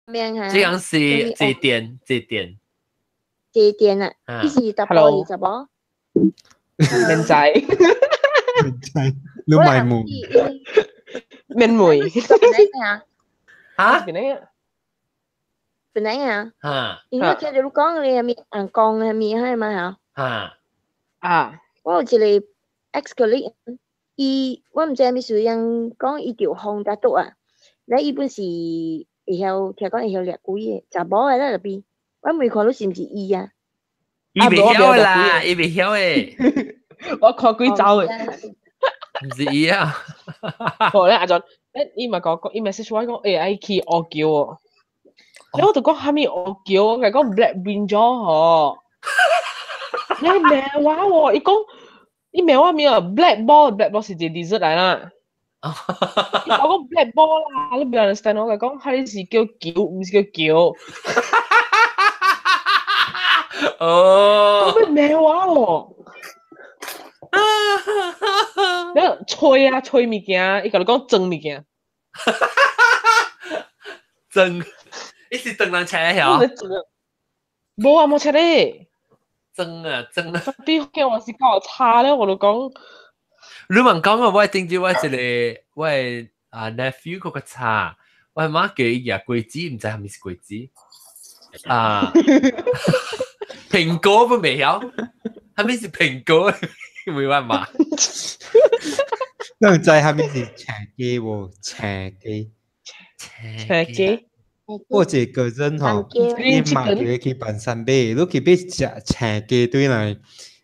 名嚇。這樣是這電這電。這電啊，伊是查甫是查某？免知。免知，你賣木。免問。嚇？邊個？本來啊，嚇！因為聽著你講你係咪人講係咪係嘛嚇？嚇！啊！我有一個 ex colleague，伊我毋知啥物事，人講伊著風才倒啊。咧伊本是會曉聽講會曉掠鬼的，查某的咧內邊，我未看你是毋是伊啊？伊袂曉啦，伊袂曉的。我看鬼走的，毋是伊啊。好咧，阿俊，伊嘛講伊 message 我講，欸，愛去學橋哦。你我就講蝦米學橋，我講 black brinjal 嗬。你咩話喎？伊講伊咩話咩啊？Black ball，black ball 是一個 dessert 來啦。伊講 black ball 啦，你唔 understand 我講，佢是叫橋，唔是叫橋。哦。講咩話喎？你吹啊吹物件，伊共你講裝物件。裝，伊是裝人車曉？無啊，無車咧。裝啊裝啊！比福建話是較差咧，我就講。你問講啊，我頂住我一個我啊 nephew 嗰個差，我媽叫伊食果子，毋知係咪是果子啊？蘋果都未曉，係咪是蘋果？沒辦法。你唔知係咪是斜雞喎？斜雞。斜雞。我一個人吼，你媽叫伊去板山買，你去買食斜雞對來，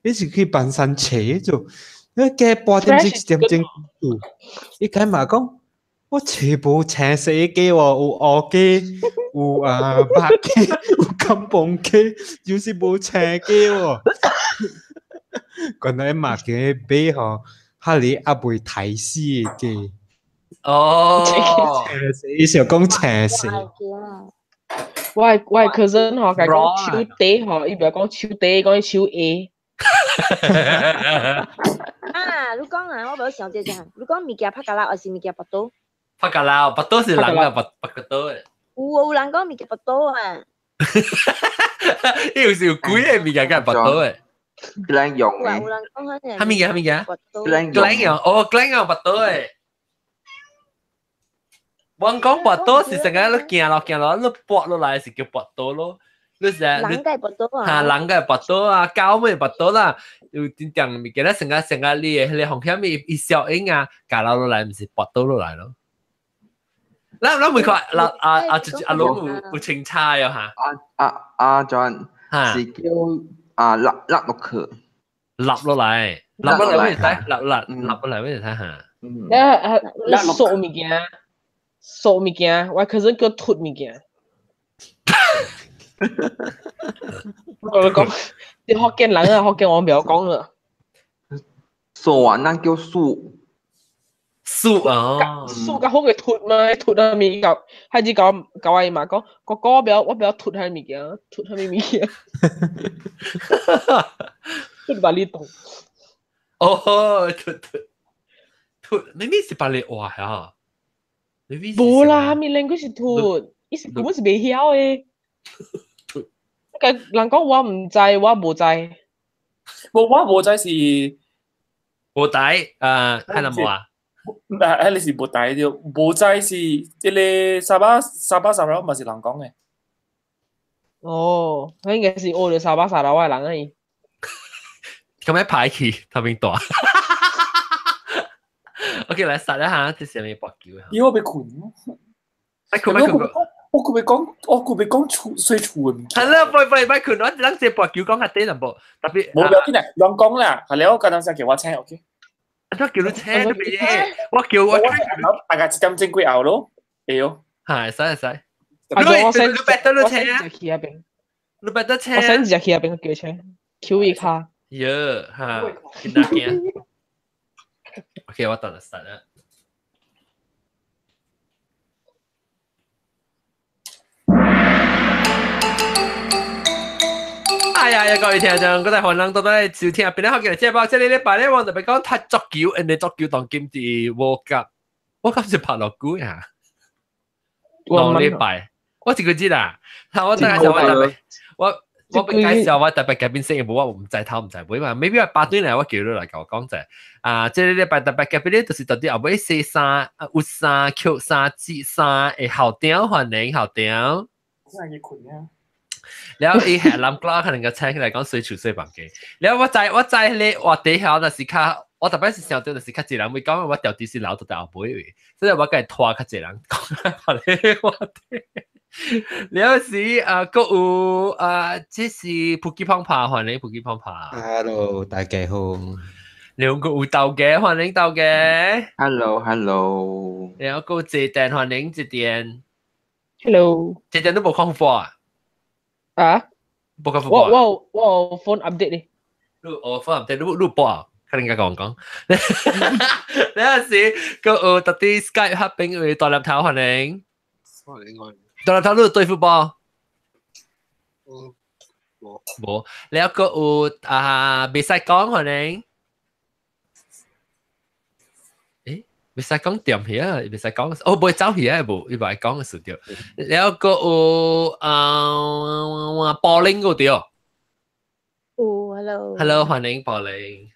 你是去板山切做，你加半點鐘一點鐘做，伊開嘛講，我切無青色雞喎，有烏雞，有啊白雞，有金鳳雞，就是無青雞喎。原來媽叫伊買吼，哈哩猶未刣死的雞。哦，伊想講青色。我我 cousin 吼，佢講手底吼，伊唔係講手底，講手下。啊，你講啊，我無想這項。你講物件拍咖啦，還是物件腹肚？拍咖啦，腹肚是人啊，腹腹個肚的。有人講物件腹肚啊。伊有時有幾個物件叫腹肚的。格用嘅。有人講啥物件？啥物件？格用哦，格用腹肚的。我講跋倒是成個你行落行落，你跋落來是叫跋倒咯。你是人個跋倒啊？嚇，人個跋倒啊，狗咪跋倒啦。有真正物件咧，成個成個你的彼個風險伊效應啊，加落落來毋是跋倒落來咯。咱咱每看，阿阿阿阿龍有有清查喲嚇。阿阿阿 John 是叫啊落落落去，落落來，落落來咩睇？落落落落來咩睇嚇？你啊，你掃物件。掃物件，我可是叫吐物件。我同你講，啲福建人啊，福建我唔曉講啦。掃啊，咱叫掃。掃啊！掃較好嘅吐嘛，吐啊物件，開始教教我媽講，哥哥我不要我不要吐下物件，吐下物件。吐把你懂。哦，吐吐吐，明明是把你話呀。無啦，咪兩個是吐，伊是根本是袂曉的。吐，個人講我毋知，我無知。無我無知是無知，係啦無啊？唔係，迄個是無知對，無知是這個沙巴沙巴沙拉嘛是人講的。哦，應該是學著沙巴沙拉的人啊伊。咁樣排去頭面大。OK，來殺一下，這是咩搏球啊？因為我欲睏。哎，睏咪睏，我佢欲講，我佢欲講厝睡厝的物件。係啦，唔唔唔，睏，我咱這搏球講較短淡薄，特別。無要緊啦，亂講啦，係了，我剛才叫我請，OK。我叫你請都別，我叫我。大概一點鐘過後咯，會哦。係，使使。你你別得你請啊！你別得請。我先直去那邊叫車，Q 一卡。喲，哈，見哪見？OK，我等下實啦。哎呀！各位聽眾，各位韓人都來收聽，邊個好嘅節目？這個禮拜咧，我特別講踢足球，因為足球當今是我甲，我敢是拍落久呀。兩禮拜，我一個字啦，我等下就我特別，我俾介紹我特別改變聲，無我唔知頭唔知尾嘛。maybe 我八對嚟，我叫你來甲我講者。啊，這個禮拜特別嘉賓咧，就是到底後尾洗衫、有衫、扣衫、折衫的校長，歡迎校長。了伊係南瓜可能個請起來講水厝洗房間。了我知咧，我底下那是較，我特別是想到就是較濟人會講，我調啲是留到後尾位，所以我梗係拖較濟人講咧我底。了時啊，閣有啊，這是普吉胖胖，歡迎普吉胖胖。 Hello，大家好。兩個有豆嘅，歡迎豆嘅。 Hello，Hello。兩個這電歡迎這電。 Hello。這電都無看 football 啊？啊？無看 football。我我 phone update 咧。你我 phone update，你播啊？可能應該講講。你有時閣有特啲 Skype 黑邊位大粒頭歡迎。歡迎歡迎。大粒頭你對 football？嗯，無。無。你還閣有啊？袂使講歡迎。誒，袂使講掂去啊！袂使講，哦，袂走去啊！無，伊無愛講嘅事對。了閣有啊，保齡個對。有，hello。 Hello，歡迎保齡。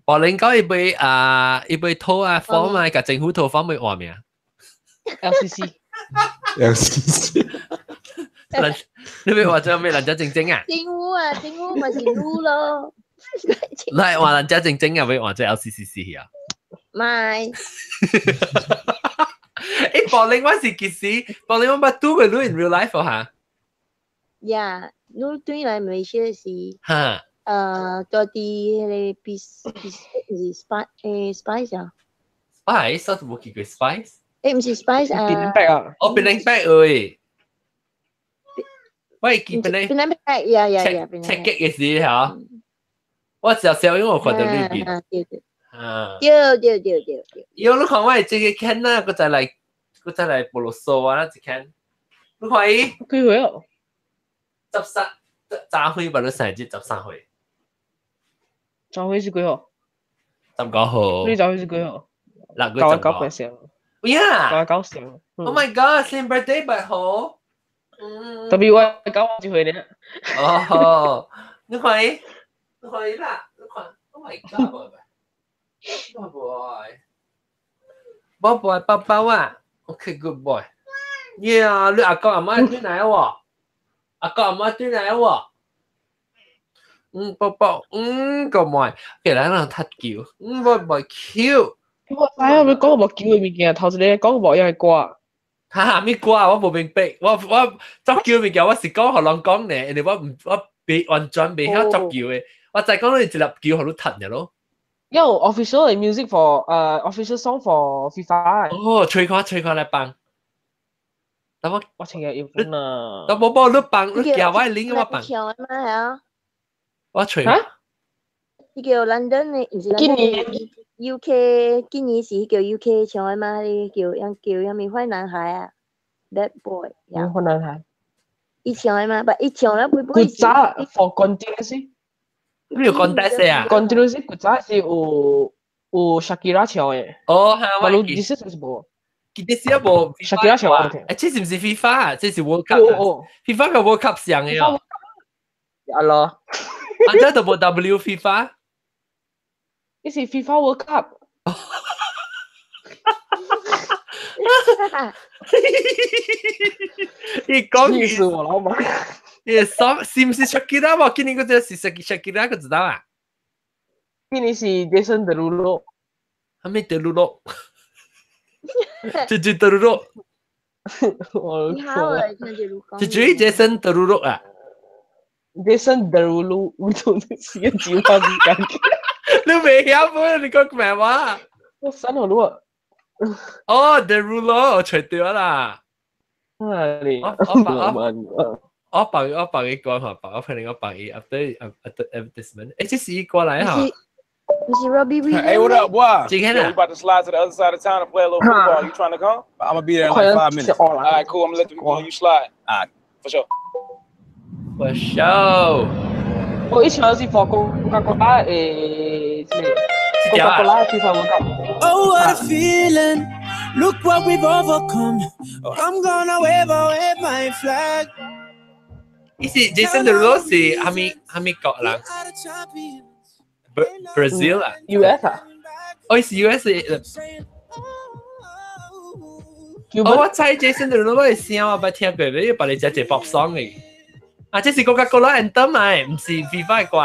保齡講伊買啊，伊買土啊，form 啊，共政府討 form 會換名。 LCC。 LCC。人，你欲換做咩？人家正正啊？政府啊，政府咪是路咯。來換人家正正啊，欲換做 LCCC 啊？唔係。誒，保齡我是幾時？保齡我捌拄過你 in real life 哈？呀，你轉來馬來西亞時，哈，到佇彼个 B B 毋是 Spice 誒 Spice 啊？ Spice，我無見過 Spice。誒，毋是 Spice 啊？檳榔啊？哦，檳榔白誒。我會記檳榔。檳榔白，呀呀呀，切結嘅時候，我小小因為我看到裏邊。對對。啊。對對對對對。因為你看我這個 Ken 啊，閣再來菠蘿酥啊，一 Ken。你看伊幾歲啊？ 13，早歲吧？你生日13歲。早歲是幾號？ 19號。你早歲是幾號？ 6月 9月9嘅時候。 Yeah。 9月9時。 Oh my God！Same birthday 咪好。特別我9一歲呢。哦，你看伊，你看伊啦，你看，Oh my God！寶寶，寶寶，寶寶啊，OK，good boy。Yeah，你阿公阿媽轉來喎，阿公阿媽轉來喎。嗯，寶寶，嗯，個妹，其實咱踢球，嗯，寶寶 cute。我知啊，你講個無球的物件，頭一個講個無樣的歌。哈哈，咩歌我無明白，我足球物件我是講予人講呢，因為我毋我未完全袂曉足球的，我知講你一粒球予你踢爾咯。有 official 的 music for official song for FIFA。哦，吹看吹看來放。等我我聽日要分啊。等無無你放，你寄我的 link 我放。唱的嘛係啊？我吹。嚇？伊叫 London 的，毋是今年 UK 今年是叫 UK 唱的嘛？彼叫樣叫啥物壞男孩啊，Bad Boy。嗯，壞男孩。伊唱的嘛，不，伊唱了不古早 for continuous。你有 context 啊？continuous 古早是有 Shakira 唱的。哦，哈，我你這是無？記得是無 Shakira 唱的。誒，這是毋是 FIFA？這是 World Cup。FIFA 佮 World Cup 上的哦。啊咯。啊，這都無 W FIFA。這是 FIFA World Cup。你講氣死我老母！你什是毋是 Shakira 無？今年嗰隻是 Shakira，個知道啊？今年是 Jason Derulo。啥物 Derulo？這這 Derulo。你好啊，聽這魯講。這這 Jason Derulo 啊？Jason Derulo，我做是個字話是咁。你未曉本？你講咩話？我刪咗咯。哦，Derulo，我揣著啦。啊你，我幫伊講嚇，我可能我幫伊 update advertisement。誒，這是伊過來嚇。毋是 Robbie Williams。 Hey, what up, boy? 今天 We about to slide to the other side of town and play a little football. You trying to come? I'm gonna be there in like 5 minutes. All right, cool. I'm gonna let the people know you slide. All right. For sure. For sure. 我以前是放 Coca-Cola 誒咩？Coca-Cola FIFA World Cup。 Oh, what a feeling. Look what we've overcome. Oh, I'm gonna wave, oh, wave my same flag. 伊是 Jason Derulo 是蝦米蝦米國人？Brazil 啊？US 啊？哦，是 US。哦，我知 Jason Derulo 的聲我捌聽過，你別你食一 pop song 嘅。啊，這是 Coca-Cola anthem 啊，唔是 FIFA 的歌。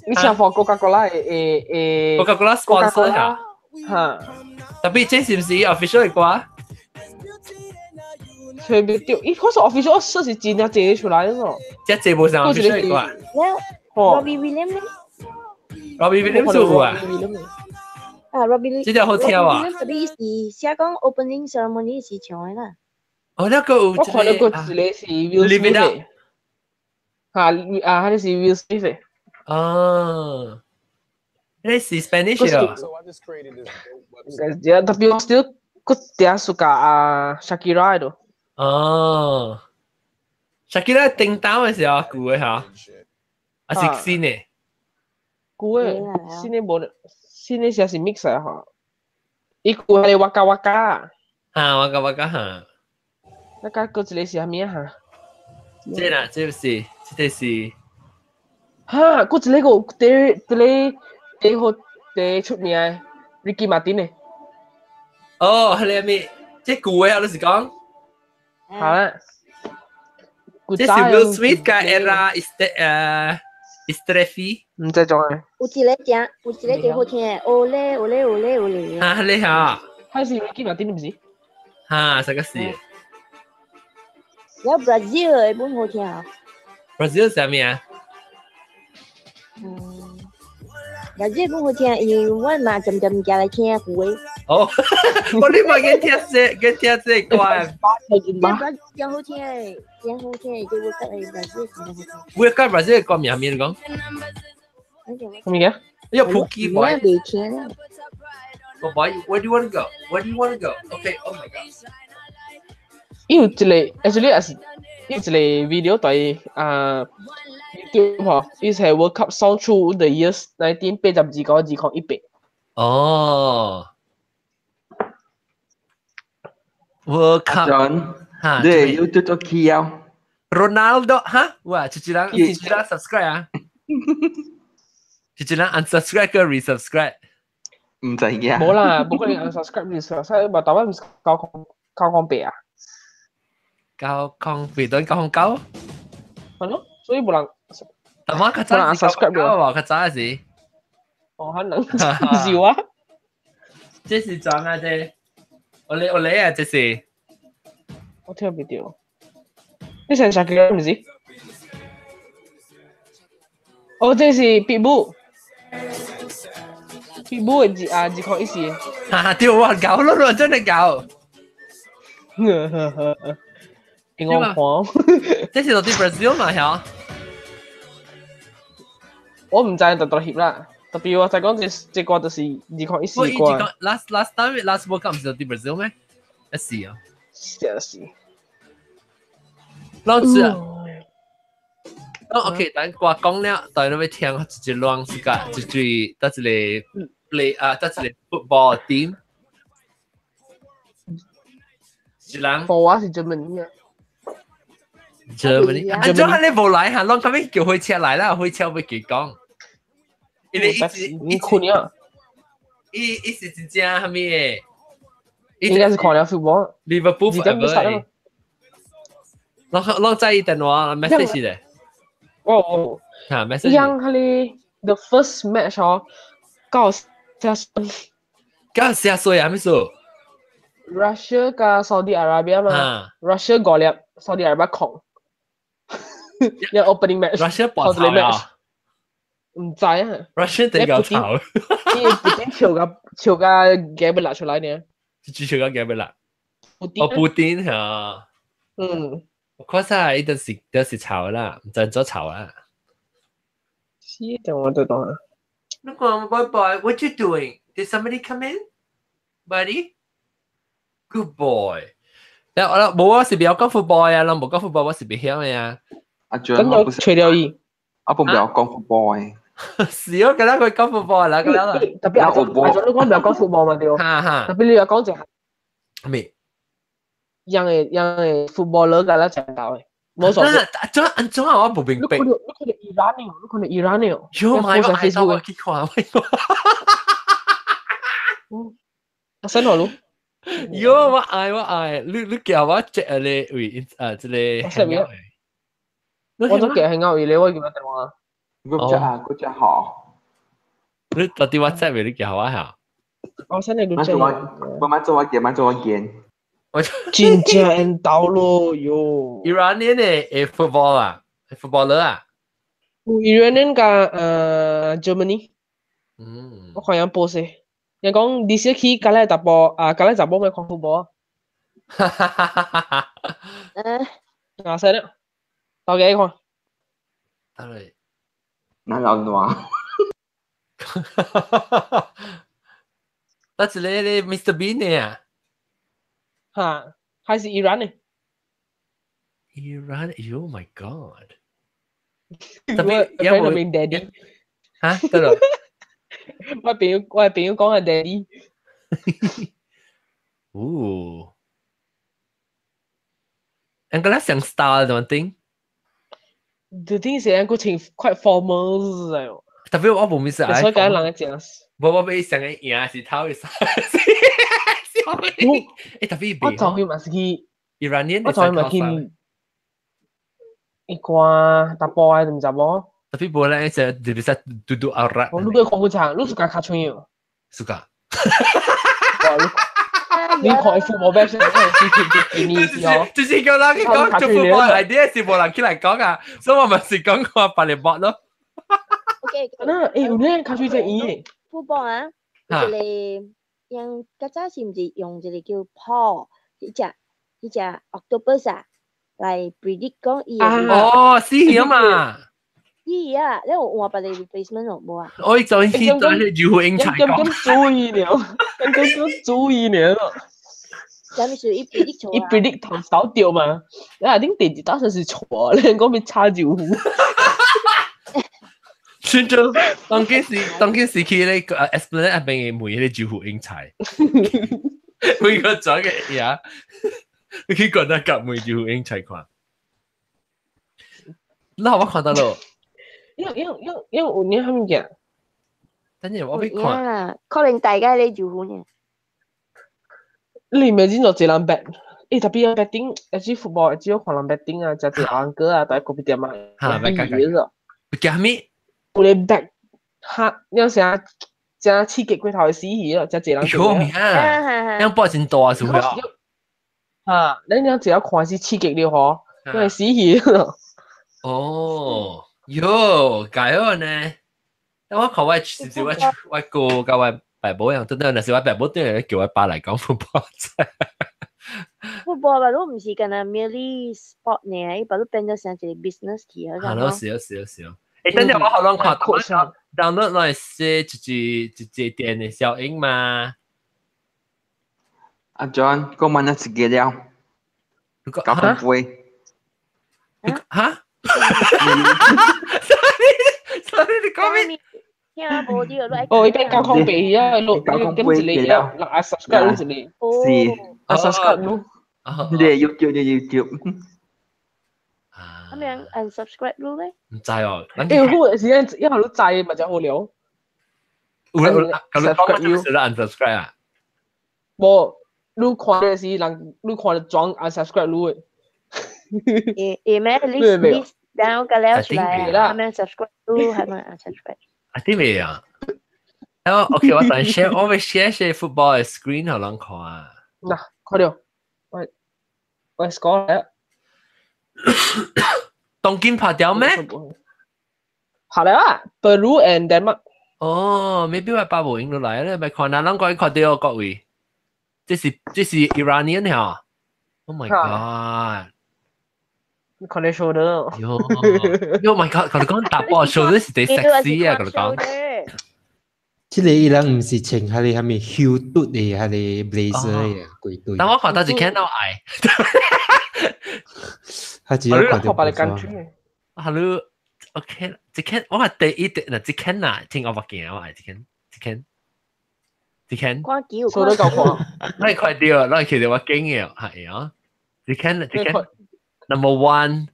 你唱放 Coca-Cola 的的的 Coca-Cola sponsor 嚇。嚇。特別這是唔是 official 的歌？特別對，伊可是 official 我是真正借出來的喏。這這無上 official 的歌。 Robbie Williams 呢？Robbie Williams 有啊？啊，Robbie，這條好聽啊！特別是寫講 opening ceremony 是唱的啦。哦，那個有我看到個一個是 Will Smith 嚇啊，彼是 Will Smith。哦，那是 Spanish 啊。特別我 still 閣定 suka 啊 Shakira 的。哦，Shakira 叮當的時候舊的嚇，還是新的？舊的，新的無，新的時是 mix 啊嚇。伊舊係 Waka Waka。嚇，Waka Waka 嚇。那個閣一個是啥物啊嚇？這啦，這是，這個是。哈，閣一個個第第個第好第出名的 Ricky Martin 的。哦，彼個咩？這舊的啊，你是講？好啦。這是 Will Smith 佮 Ella Estrefi。毋知種啊。有一個真，有一個真好聽的，Olé olé olé olé。啊，你好。彼是 Ricky Martin 毋是？哈，這個是。有 Brazil 的本好聽啊。 Brazil 啥物啊？嗯，Brazil 本好聽，因為我嘛漸漸寄來聽舊的。哦，我你嘛緊聽這，緊聽這歌。這真好聽的，真好聽的，這我覺得 Brazil 真好聽。我講 Brazil 的歌名咩？你講？啥物嘅？要 Pookie boy。未聽啦。 Oh boy, where do you want to go? Where do you want to go? Okay, oh my god. 伊有一個，actually 也是，伊有一個 video 對啊 YouTube 吼，伊是 World Cup song through the years 1982到2018。哦。World Cup。哈，對，YouTube 都起啊。 Ronaldo 哈，哇，一一人一一人 subscribe 啊，一一人 unsubscribe 個 resubscribe。毋知影。無啦，無可能 unsubscribe resubscribe，嘛台灣毋是90908啊？908等909。係咯，所以無人。但我較早 unsubscribe 喎，較早時。哦，可能是我。這是怎啊？這我嚟我嚟啊！這是。我聽唔到。你成日叫毋是？哦，這是 Pitbull。Pitbull 的啊，2014。哈，對，我搞咯，真係搞。我看。這是到底 Brazil 嘛？嚇？我毋知特特翕啦，特別我就講這這歌就是2014歌。 Last time last World Cup 毋是到底 Brazil 咩？一時啊。是是。老子。哦，OK，等歌講了，等你要聽一一亂是個，一對，得一個 play 啊，得一個 football team。一人。我是 Germany 啊。 Germany，啊，做下你無來嚇，攏咁樣叫火車來啦，火車會記講。因為一直你困了。伊伊是真正啥物的？應該是看了 football。 Liverpool forever。攏攏在伊電話 message 咧。哦。嚇 message。樣彼個 the first match 哦，九十九十歲啊？咩事？Russia 佮 Saudi Arabia 嘛，Russia 五粒，Saudi Arabia 空。一 opening match。 Russia 搏炒啊？毋知啊。 Russia 點夠炒？伊布丁笑甲笑甲夾不落出來呢？就笑甲夾不落。布丁。哦，布丁嚇。嗯。我看晒伊就是就是炒啦，毋知怎炒啊。是，等我都懂啊。你講 boy boy, what you doing? Did somebody come in, buddy? Good boy. 我無我是袂曉講 football 啊，人無講 football 我是袂曉的啊。阿張，咁我除掉伊。我唔曉講 football 嘅。是哦，今日佢講 football 啦，今日。特別阿張，阿張你講唔曉講 football 嘛對？哈哈。特別你又講一下。咩？樣嘅樣嘅 footballer 㗎啦，戰鬥嘅，冇所謂。怎安怎啊？我無明白。你看到伊蘭嘅，你看到伊蘭嘅。喲媽，我愛到我去看，我。我 send 我咯。喲，我愛我愛，你叫我 check 咧位啊，這個。我都記係歐語，你我叫乜電話？嗰隻啊，嗰隻好。你到底 WhatsApp 你叫我嚇？我 send 你個做我，慢慢做我見，慢做我見。我真正緣投咯喲。 Iranian 嘅 football 啊，footballer 啊。 Iranian 加Germany。我看人報時，人講你小去隔籬查甫啊，隔籬查某咪看 football。哈哈哈哈哈！啊，識啦，到幾看？得嚟。那老暖。那是咧咧 Mr Bean 呢啊？嚇，還是 Iran 呢？Iran，Oh my God！特別有冇變 daddy？嚇，得啦。我朋友講係 daddy。哦，應該上 star 怎麼定？ The thing 是，個穿 quite formal 嚟。特別我無咩事，所以講人講。無我俾上個贏是頭一次。特別我昨天嘛是去 Iranian，我昨天嘛去一關淡薄仔，唔知無？特別無咧，就特別是嘟嘟阿拉。我你個看不場，你是講卡穿喲？是噶。你看 football 比賽，是幾年時候？就是叫人去講做 football idea 是無人起來講啊，所以我咪是講看白日搏咯。 OK，那有咧卡出只伊。 football 啊，一個用較早是毋是用一個叫 Paul，彼隻 octopus 啊，來 predict 講伊。哦，死啊嘛！死啊！你有換別個 replacement 有無啊？我就去對如何英才講。咁注意了，咁注意了。啥物事？伊 predict 錯伊 predict 頭手掉嘛？你係頂第二打算是錯，你講咪差就。算做當今時期咧，Esplanade 入邊嘅每一個住戶英才，每個組嘅嘢，你去覺得夾每住戶英才看。那我看到咯。因為有年係物件？等陣我俾看。啦，可能大家咧住戶呢。你咪知做一人 bet，特別 betting，一啲 football，只有看人 betting 啊，食隻紅哥啊，大個別店啊，嚇，咪計計。計咩？有咧 bet 哈，有時啊，正刺激過頭的死去咯，真濟人做。啊，樣波真大是唔是？啊，你你只要看是刺激了嗬，因為死去咯。哦，喲，解咗呢？我看我是我哥甲我爸母樣，真係若是我爸母對嚟叫我爸來講 football。 football 吧，都唔是干那 merely sport 呢，伊把都變咗成一個 business 去啊。係咯，是啊，是啊，是啊。等陣我可能看 download 來是一隻一隻電的小影嘛。阿 John，講問一個了，搞分杯。嚇？Sorry，你講咩？聽無對，你哦，伊變交空白啊，錄點一個啊，六啊 subscribe 一個。是。啊 subscribe 咯。你 YouTube 你 YouTube。咁樣 unsubscribe 咯咩？唔知哦。好時間一路知咪就好了。有啦有啦，咁你講乜就 unsubscribe 啊？無，你看的是人，你看的裝 unsubscribe 你的。會咩？list list down 個了出來啊，係咪 subscribe 你係咪 unsubscribe？啊，啲未啊？哦，OK，我等 share，我會 share share football 嘅 screen 予人看啊。嗱，看到，我 score 嚟。當今拍掉咩？拍了啊，Peru and Denmark。哦，maybe 我爸無影落來咧，咪看哪人講看到各位，這是 Iranian 嚇。Oh my god！你看你 shoulder。喲，喲 my god！佢哋講打波 shoulder 是得 sexy 啊，佢哋講。這個伊人毋是穿彼个啥物休頓的彼个 blazer 的規隊。但我看到一看到愛。他只要看到別個 country。 Hello， OK，這間我係第一嗱，這間啊，聽我目鏡我係這間，這間，這間。看球，數得夠看。我係看到，我係看到我驚嘅，係啊。你看，你看，number one。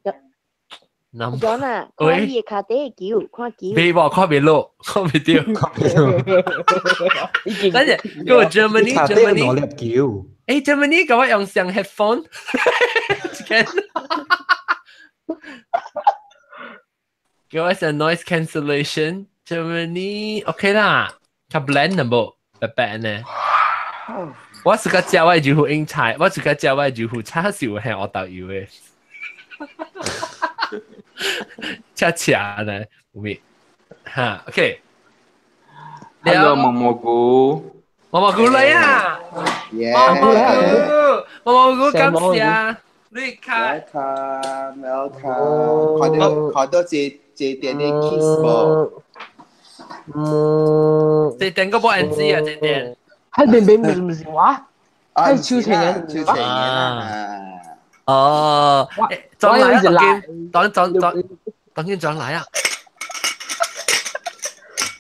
講啊，看伊的跤底的球，看球。別話看別落，看別掉。等陣，嗰個 Germany Germany 攞粒球。誒 Germany 嗰個用上 headphone。叫我上 noise cancellation。Germany OK 啦，較 blend 啦無，白白呢。我自家食我就好應菜，我自家食我就好叉燒係我豆油的。恰恰呢，有咪？哈，OK。 Hello，毛蘑菇。毛蘑菇嚟啊！毛蘑菇，毛蘑菇感謝。你看。 Welcome, welcome。看到看到這這點的 kiss 無？嗯。這點個冇人知啊，這點。係明明唔是話，係超情嘅，超情嘅啊！哦，裝來啊！當當當當見裝來啊！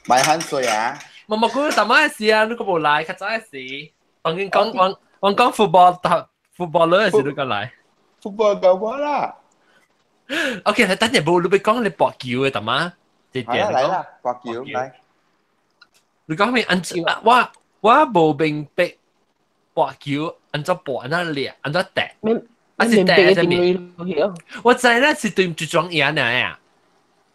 買汗水啊！毛毛菇，什麼事啊？你個無來，較早的事。當見講講講講 football 打 football 的時，你個來。 football 夠我啦。 OK，你等陣無，你別講你搏球的，大媽。嚟啦，搏球嚟。你講咩？按我我無明白搏球按怎搏，按怎掠，按怎踢。啊是第一面，我知啦，是對一樁贏啊。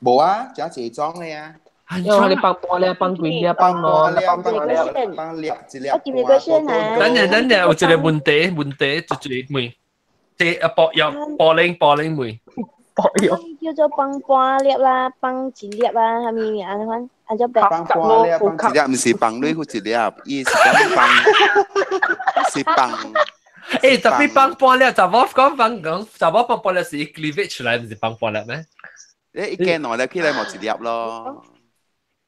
無啊，只一樁的啊。因為你放半粒，放幾粒，放兩粒，放兩粒，放粒一粒。我今日個先啊。等陣等陣，有一個問題問題，一個問，這啊博藥博零博零問。博藥。叫做放半粒啦，放一粒啦，係咪按款？按照放半粒，放一粒，毋是放類一粒，伊是講放，是放。誒，特別放半粒，查某講放講，查某放半粒是 cleavage 出來，毋是放半粒咩？你一見兩粒起來無一粒咯。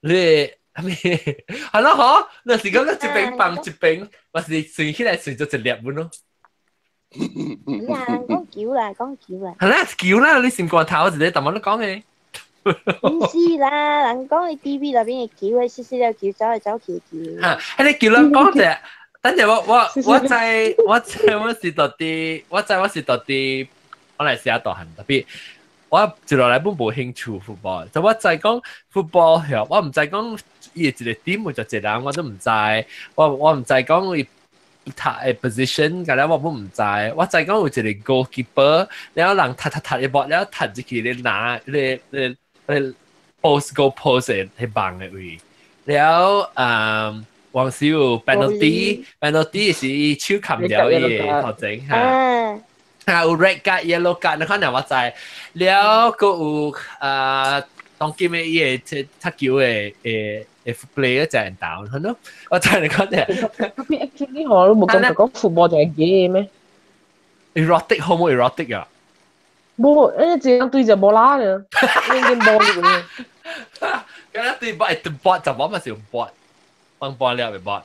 你係咪？係咯，嗬？那是講一邊放一邊，還是算起來算做一粒咁咯？啦，講球啦，講球啦。係啦，球啦，你先過頭一個，淡薄都講嘅。唔是啦，人講你 TV 內邊嘅球，係細細粒球走來走去的球。嚇，迄個球咱講者。等陣我我我知我知我是到底我知我是到底我來寫大漢，特別我一路來本無興趣 football，就我知講 football 曉，我毋知講伊一個 team 有一個人我都毋知，我我毋知講伊踢的 position，甲了我本毋知，我知講有一個 goalkeeper，了人踢踢踢一波，了踢入去咧拿咧咧咧 post goal post 的彼網的位，了嗯。黃少 penalty penalty 是伊手冚掉伊的頭前嚇，啊有 red card yellow card，你可能我知，了閣有啊當今的伊的踢球的的的 player 就人打，係咯，我知你講嘅。特別 actually 嗬，你冇感覺講 football 就係 gay 咩？erotic 好冇 erotic 啊？冇，因為這樣對隻波拉嘅，你見波嚟嘅。咁樣對波係對波，就冇乜事波。放半粒嘅波。啊，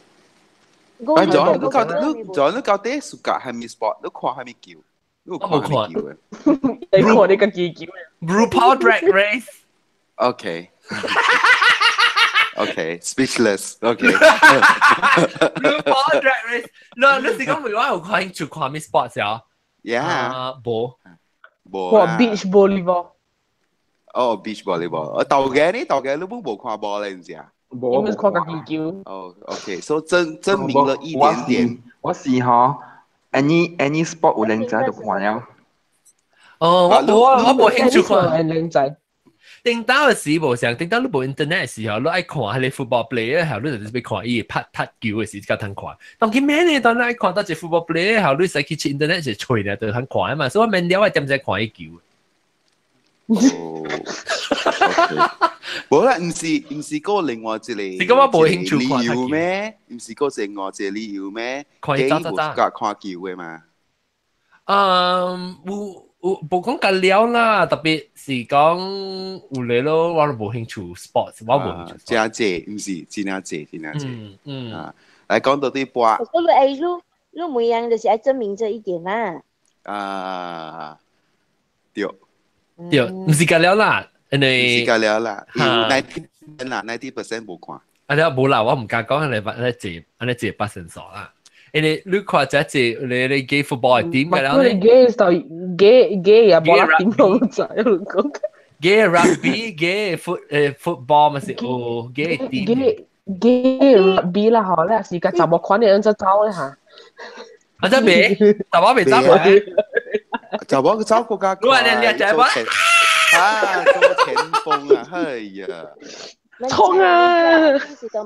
仲你到你仲你到底暑假係咪 sport？你看係咪球？你看係咪球嘅？你看你個技球。 RuPaul Drag Race。 OK。 OK, speechless. OK. RuPaul Drag Race。你你是講我有看興趣看咩 sports 啊？ Yeah。無。無。哇，beach volleyball。哦，beach volleyball。豆嘅呢？豆嘅你本無看波咧，唔是啊？無。你看家己球。哦，OK，所以證證明了一點點。我是嗬，any sport 有靚仔就看了。哦，我無啊，我無興趣看。靚仔。頂當的時無像，頂當你無 internet 的時候，你愛看彼個 football player 後，你就是欲看伊拍拍球的時才通看。當今免呢，當你愛看到一個 football player 後，你使去 internet 是揣呢，就通看嘛。所以我免了，我點知看伊球。哦，無啦，毋是毋是個另外一個，是感覺無興趣看理由咩？毋是個另外一個理由咩？看伊走走走，看球的嘛。嗯，有。有無講甲了啦，特別是講有咧咯，我都無興趣 sports，我無興趣。真濟，毋是真正濟，真正濟。嗯嗯啊，來講到底波。所以欸，你你每樣就是愛證明這一點啦。啊，對。對，毋是甲了啦，因為毋是甲了啦，有 ninety 啦，90% 無看。啊，了無啦，我毋敢講，按呢按呢這按呢這八成數啦。因為你看這隻你 gay football 係點㗎啦？你 gay 就 gay gay 啊，冇啦點都唔知你講。 Gay rugby gay football 咪是哦 gay 點？Gay gay rugby 啦，嗬，咧時間就冇款你樣就走咧嚇。啊真未？就我未走嘅。就我走國家。我話你你就係啊，做前鋒啊，哎呀！衝啊！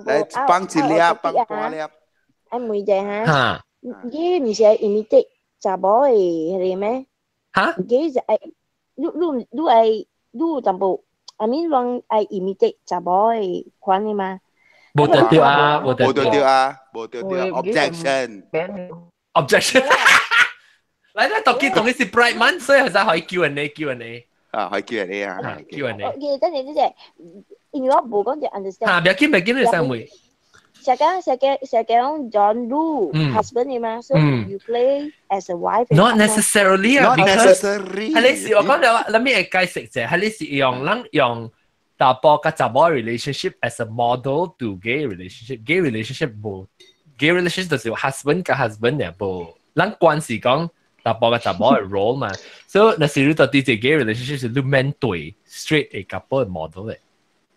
來幫一粒，幫半粒。啊，問一下嚇，你毋是愛 imitate 查某的彼個咩？嚇？你是愛，你你你愛你有淡薄，I mean 攏愛 imitate 查某的款的嗎？無得對啊，無得對啊，無對對，objection。 Objection。來，咱讀記同你是 Pride Month，所以係使可以 Q&A Q&A。啊，可以 Q&A 啊，Q&A。 OK，等陣等陣，因為我無講就 understand。嚇，別緊別緊，你使問。成講成講成講 John Lu husband 的嘛，so you play as a wife。 Not necessarily 啊，not necessarily。係你是我講咗，let me 解釋者，係你是用咱用查埔佮查某 relationship as a model to gay relationship。Gay relationship 無 gay relationship 就是 husband 佮 husband 嘅無，咱關係講查埔佮查某嘅 role 嘛。所以若是你到底這 gay relationship 是你免對 straight 嘅 couple model 嘅。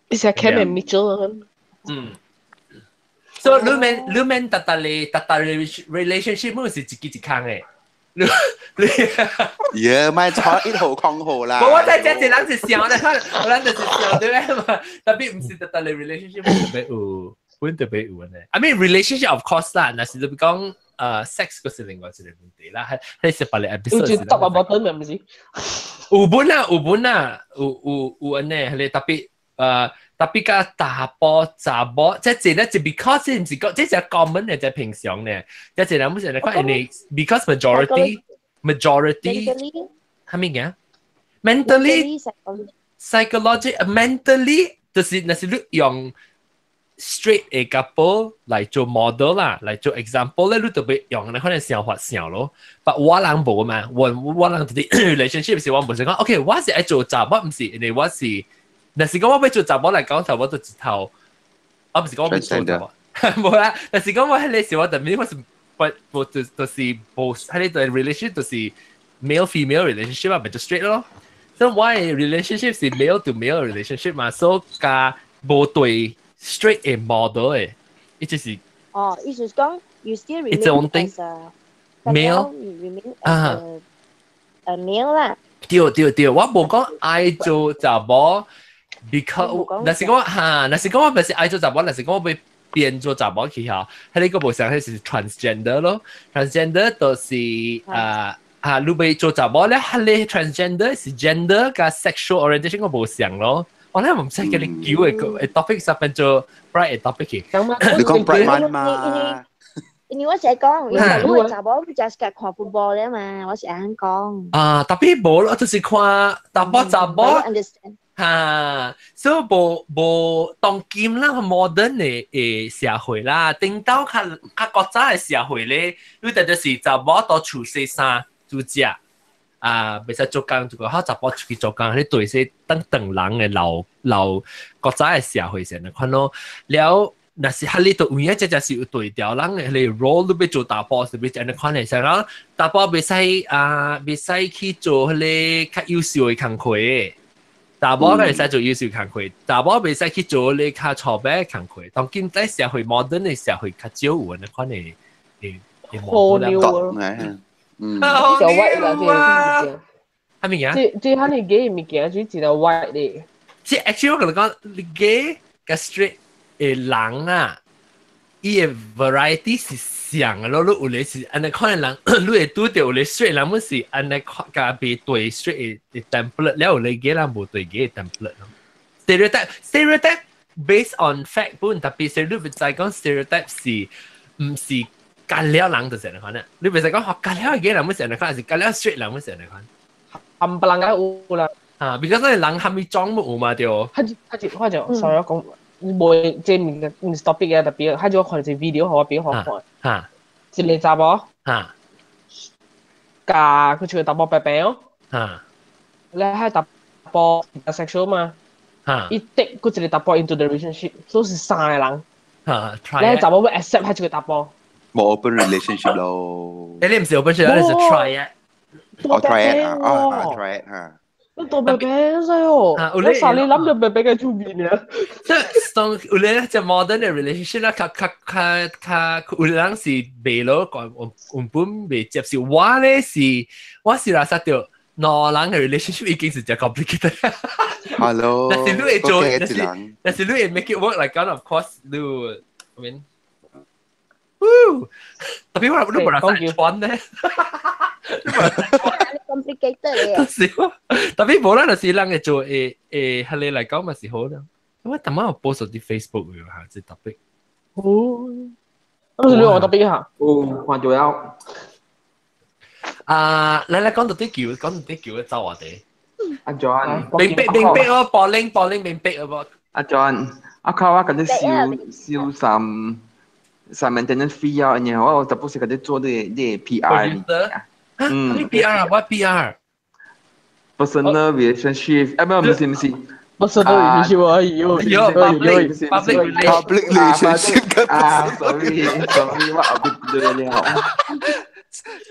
你是 Cam and Mitchell。嗯。所以你免特特你特特 relationship 本是自己一空嘅。你你耶，咪坐一號空號啦。我在這一人是笑咧，我咱就是笑對咩嘛？特別唔是特特你 relationship 特別有，本特別有呢。I mean relationship of course 啦，若是你講sex 嗰是另外一個問題啦，係係是別個 episode。有一搭個 button 咪唔是？有本啊，有本啊，有有有按呢，係你特別。特別佮查埔查某，這這咧就 because 唔是講，這是 common 嘅，這平常咧，這這人唔是人看，因為 because majority 係咪嘅？Mentally psychology mentally 就是若是你用 straight 嘅 couple 來做 model 啦，來做 example 咧，你就會用你可能想法想咯。但我人無嘛，我人就是 relationship 是我無是講，OK，我是愛做查某，毋是，因為我是。若是講我欲做查某來講，就我就一頭，我毋是講我欲做查某，無啦。若是講我彼個時，我特別我是不無就是無，彼個 relationship 就是 male female relationship 啊，咪就 straight 咯。所以我的 relationship 是 male to male relationship 嘛，所以佮無對 straight 的 model 的，伊就是哦，意思是講 you still remain as a male remain as a male 啦。對對對，我無講愛做查某。Because 若是講哈，若是講我毋是愛做查某，若是講我欲變做查某去吼，彼個無相，彼是 transgender 咯，transgender 就是啊啊，你欲做查某咧，彼個 transgender 是 gender 佮 sexual orientation 個無相咯。我咧毋知叫你叫的 topic 十變做 Pride 的 topic 去。你講 Pride Month 嘛？因為我成日講，因為你查某你就是看 football 咧嘛，我是按講。啊，特別無咯，就是看查某查某。哈，所以無無當今啦，modern 的的社會啦，頂到較較古早的社會咧，你特別是查某佇厝洗衫煮食，啊，袂使做工，就個好查埔出去做工，你對些當唐人的老老古早的社會上來看咯，了。若是彼你都有影，這才是有對調人的彼個 role 你欲做查埔是欲按呢款的，像講查埔袂使啊，袂使去做彼個較優秀的工課。查某會使做優秀工課，查某袂使去做你較粗鄙工課。當今在社會 modern 的社會較少有按呢款的的的好牛啊！嗯，就 white 啦，這係咪啊？這這彼個 gay 物件就是一個 white 的。這 actually 我共你講，你 gay 佮 straight 的人啊，伊的 variety 是像的咯，你有的是按呢款的人，你會拄著有的 straight 人，本是按呢款佮袂對 straight 的 template，了有的 gay 人無對 gay 的 template 咯。Stereotype stereotype based on fact 本，特別是你袂使講 stereotype 是毋是佮了人就是按呢款啊？你袂使講學佮了 gay 人本是按呢款，還是佮了 straight 人本是按呢款？冚唪唥有啦。啊，because 那人蝦米種有嘛對？他就他就 sorry 我講。無這物件毋是 topic 嘅，特別他就看一個 video，予我比予看。一個查某。共佢像查某白白哦。咧彼查埔 sexual 嘛。伊 take 閣一個查埔 into the relationship，所以是三個人。咧查某欲 accept 彼一個查埔。冇 open relationship 咯。你唔是 open relationship，你是 try 啊。我 try 啊，啊 try 嚇。你大白白使哦，我啥你諗住白白嘅出面啊？即係當有咧隻 modern 嘅 relationship 啦，較較較較有人是未攞講原本未接受，我咧是我是話實到兩人嘅 relationship 已經是真 complicated。 Hello，但是你會做，但是你會 make it work like 講 of course 你，I mean，特別我你無人穿咧。 complicated 嘅。是特別無啦，就是人會做會會，係你嚟講嘛是好啦。我特晚有 post 啲 Facebook 嘅嚇，這特別。哦，咁是你我特別嚇。哦，看到了。啊，嚟嚟講到啲橋，講到啲橋嘅走我哋。阿 John，明白明白哦，保齡保齡明白啊噃。阿 John，阿靠我感覺收收三三 maintenance fee 啊，然後我就不是佢哋做啲啲 PR。嗯，PR 啊，what PR？ Personal relationship，啊，唔是唔是，personal relationship 啊，喲喲，public public relationship 啊，sorry sorry，我後邊對了。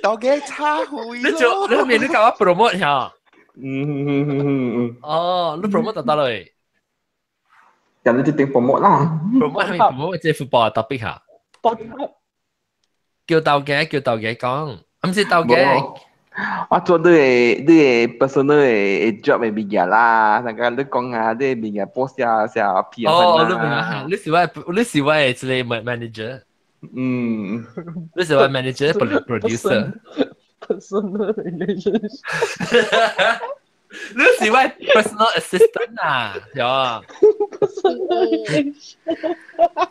到底差會你做你後面你教我 promote 下。嗯嗯嗯嗯。哦，你 promote 就得嘞。人哋一定 promote 啦。 promote 係咪 promote 這 football 特別下？叫豆嘅叫豆嘅講。唔是豆嘅，我做你個你個 personal 的 job 的物件啦，那個你講啊，你物件 post 下下 P 哦，你明啊？你是我，你是我的一個 manager。嗯，你是我 manager producer。 Personal relationship。你是我 personal assistant 啊？有啊。 Personal relationship。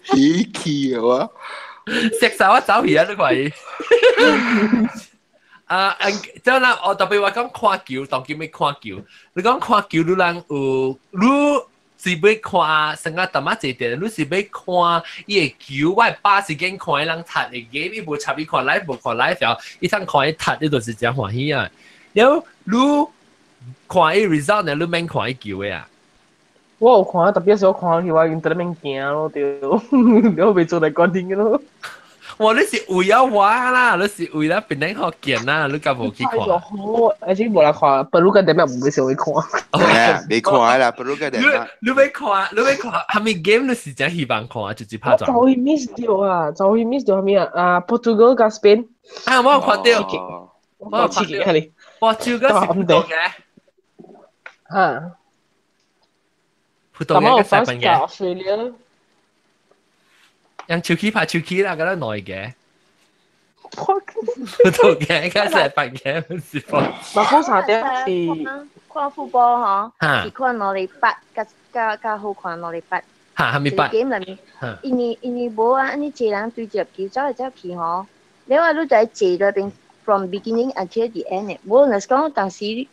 喜氣啊！食晒我走去啊！你看伊。啊，即係啦，我特別話講看球，當叫咩看球？你講看球，你人有你是欲看成個淡仔一點，你是欲看伊個球，我把時間看伊人踢的 game，伊無插伊看 live 無看 live 了，伊通看伊踢，你就是真歡喜啊。了後你看伊 result 呢，你免看伊球的啊。我有看，特別是我看佢話用得免驚咯，對，你未做嚟決定嘅咯。哇！你是為咗我啦，你是為了別人學見啦，你敢無去看？好，而且無人看，本路個點樣唔會少去看。未看啦，本路個點樣？你欲看，你欲看，係咪 game 你是真希望看，就是拍轉。就會 miss 掉啊！就會 miss 掉係咪啊？啊，Portugal 加 Spain。啊，我有看到，我有看到。 Portugal 是葡萄牙。嚇！葡萄牙嘅西班牙。 Australia。用手機拍手機啦，嗰啲耐嘅。葡萄牙嘅西班牙唔是噃。馬可沙點是看 football 嗬，是看兩禮拜，較較較好看兩禮拜。嚇，係咪八？game 內面，因為因為無啊，按呢濟人對接球走來走去吼，你話你就喺坐內邊，from beginning until the end 的。無若是講當時你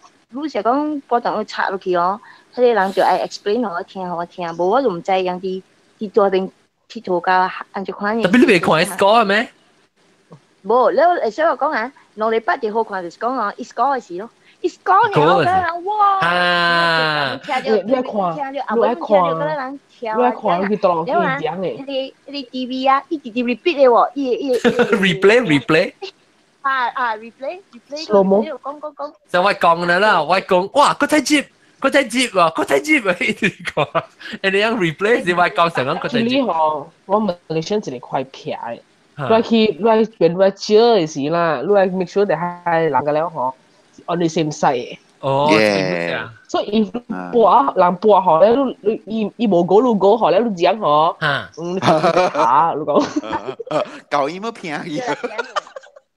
是講波動插落去哦，彼個人就愛 explain 予我聽，予我聽，無我就毋知人佇佇大邊。佚佗到按這款。特別你袂看 score 咩？無，你會使我講啊，兩禮拜就好看，就是講哦，伊 score 的時咯，伊 score 呢，我人哇！啊！聽著，你愛看，你愛看，你愛看，佢當佢講的。伊個伊個 TV 啊，伊直直 repeat 的喎，伊伊 replay replay。啊啊 replay replay。講講講。就我講啦啦，我講哇，佢睇接。佢睇接喎，佢睇接啊！一直講，人哋樣 replay 是我講成講佢睇接。你吼，我問你選一個塊片的，你去你變你少的時啦，你 make sure 你係人個了吼，on the same side。哦，所以播人播好咧，你你伊伊無講你講好咧，你講吼，嗯，啊，你講，搞伊麼便宜。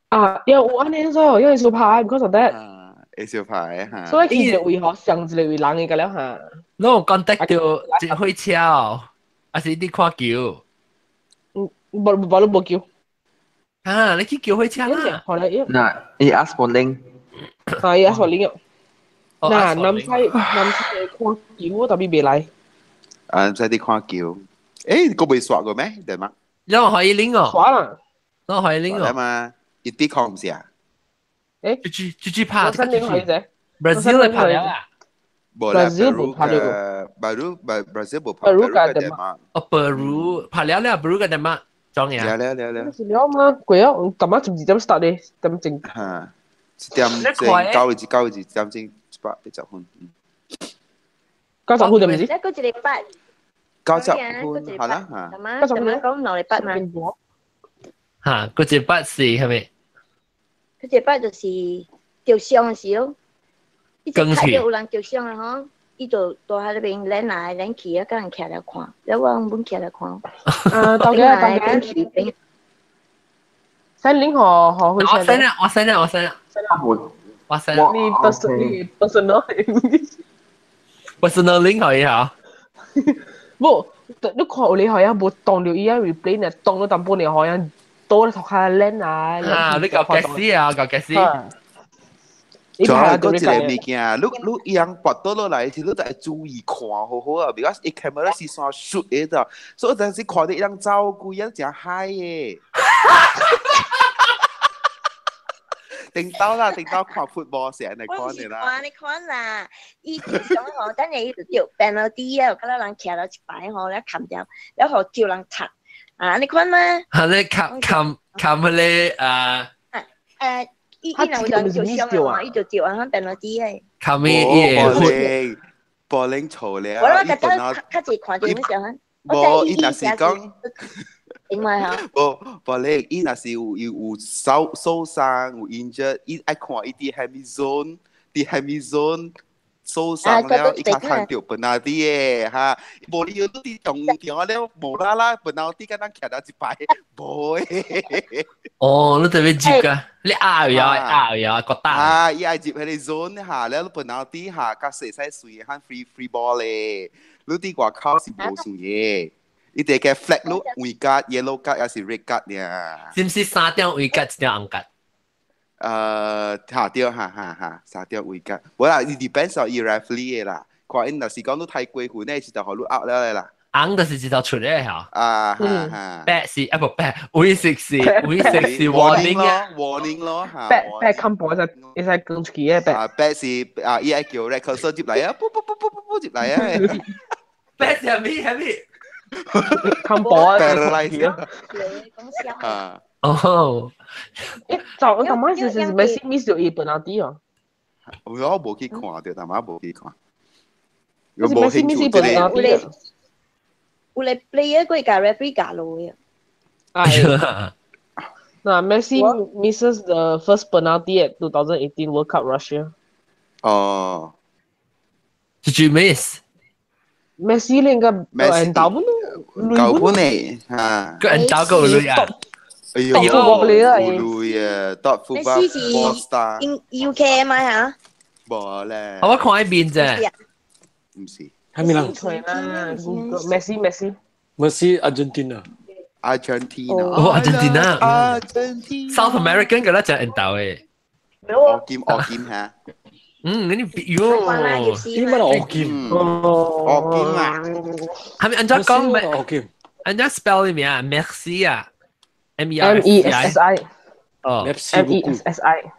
啊，因為我按呢所以因為小牌，because of that。會小牌嚇，所以其實為何上一個位人嘅個了嚇？攏有 contact 到一火車哦，還是你看球？嗯，無無你無球。啊，你去叫火車啦？後來伊嗱，伊 ask for link。啊，伊 ask for link 哦。嗱，南西南西看球，我特別袂來。啊，南西啲看球，誒，個未刷過咩？對嗎？因為可以 link 哦。刷啦。我可以 link 哦。嘛，一啲看唔是啊？誒，豬豬豬拍，新年去啫，Brazil 嚟拍了啊，Brazil 冇拍了，Peru Brazil 冇拍，Peru 加丹麥，哦，Peru 拍了了，Peru 加丹麥，裝嘢。了了了了。是了嘛？過啊！今晚十二點 start 咧，點鐘。嚇，一點鐘九字九字一點鐘180分。 90分就唔是？一個一禮拜。 90分，好啦嚇。今晚講兩禮拜嘛。嚇，嗰一筆是係咪？佢一筆就是受傷時咯，伊就睇到有人受傷啊吼，伊就在喺那邊攆來攆去啊，甲人徛來看，了我本徛來看。啊，當然當然。send link 予予我 send 啦，我 send 啦，我 send 啦。我 send。你 person 你 personal personal link 可以嚇。無，你看有你好像無當到伊啊 replay 呢，當到淡薄呢好像多頭較攆啊。啊，你搞解釋啊，搞解釋。仲有嗰一個物件，你你伊人跋倒落來時，你就愛注意看好好啊，because 伊 camera 是線 shoot 的咋，所以有陣時看到伊人走規啊，誠嗨的。頂到啦，頂到看 football 成日看的啦。看你看啦，伊想吼，等下伊就著 penalty 啊，有較人徛了一排吼，咧冚掉，然後叫人踢啊，你看嘛。係你冚冚冚迄個啊？誒。伊伊若有人受傷啊，伊就照按 penalty 的。冚咩伊會？玻璃錯了。我諗較較較濟看到咩時無，伊若是講。另外嚇。無，玻璃伊若是有有受受傷有 injured，伊愛看伊佇蝦米 zone，佇蝦米 zone 受傷了，伊較趁著 penalty 的哈。無你佇中場了，無啦啦 penalty 敢若徛了一排，無的。哦，你特別接噶，你拗呀拗呀，覺得啊，伊愛入迄個 zone 下，了 penalty 下，較細細水喊 free free ball 咧。你佇外口是無算的，伊得個 flag 你黃卡、yellow 卡還是 red 卡爾。是毋是三點黃卡一點紅卡？嚇對，嚇嚇嚇，三點黃卡。無啦，伊 depends on 伊 referee 的啦。看𪜶若是講你太過分咧，是就予你 out 了啦。紅就是一頭出來嚇。啊哈哈。白是啊不白，黃色是黃色是 warning 咯，warning 咯嚇。白白看波會使會使講出去的白。啊白是啊，伊愛叫 red 入來啊，噗噗噗噗噗噗入來啊。白是啥物啥物？看波啊！啊。哦。欸，就我頭先是是 Messi miss 咗伊 penalty 哦。我無去看著，但嘛無去看。我無興趣這個。有咧 player 過共 referee 教落嘅。哎。嗱，Messi misses the first penalty at 2018 World Cup Russia。哦。 Did you miss？ Messi 咧應該人打本，舊本嚟嚇。個人打個女啊！哎呦，有女啊，top football star。 UK 嘛嚇？無咧。我看一邊啫。唔是。係咪人？ Messi Messi。 Messi Argentina。 Argentina。哦，Argentina。 Argentina。 South American 嘅咧就人打嘅。惡劍惡劍嚇。嗯，你喲，你乜惡劍？惡劍啊！係咪按照講咩？惡劍。按照 spell 啲名啊，Merci 啊，M E M E S S I。哦，M E S S I。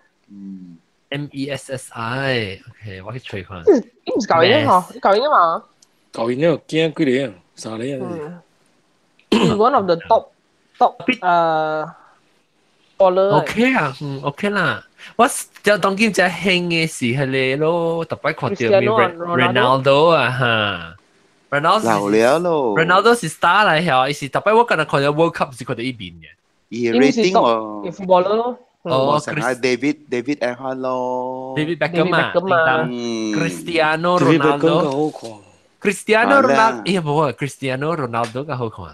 M E S S I，OK，我去揣看。你唔是舊年嗬？舊年嘛？舊年有驚幾年？三年啊。 One of the top top baller。 OK 啊，嗯，OK 啦。我就當今只興嘅是係你咯，特別看到 Ronaldo 啊嚇。Ronaldo 老了咯。 Ronaldo 是 star 嚟嚇，伊是特別我今日看到 World Cup 是看到伊邊嘅。伊 rating 喎。 footballer 咯。哦，David David 安咯。 David Beckham 啊。Cristiano Ronaldo。Cristiano Ronaldo，哎呀冇啊，Cristiano Ronaldo 較好看。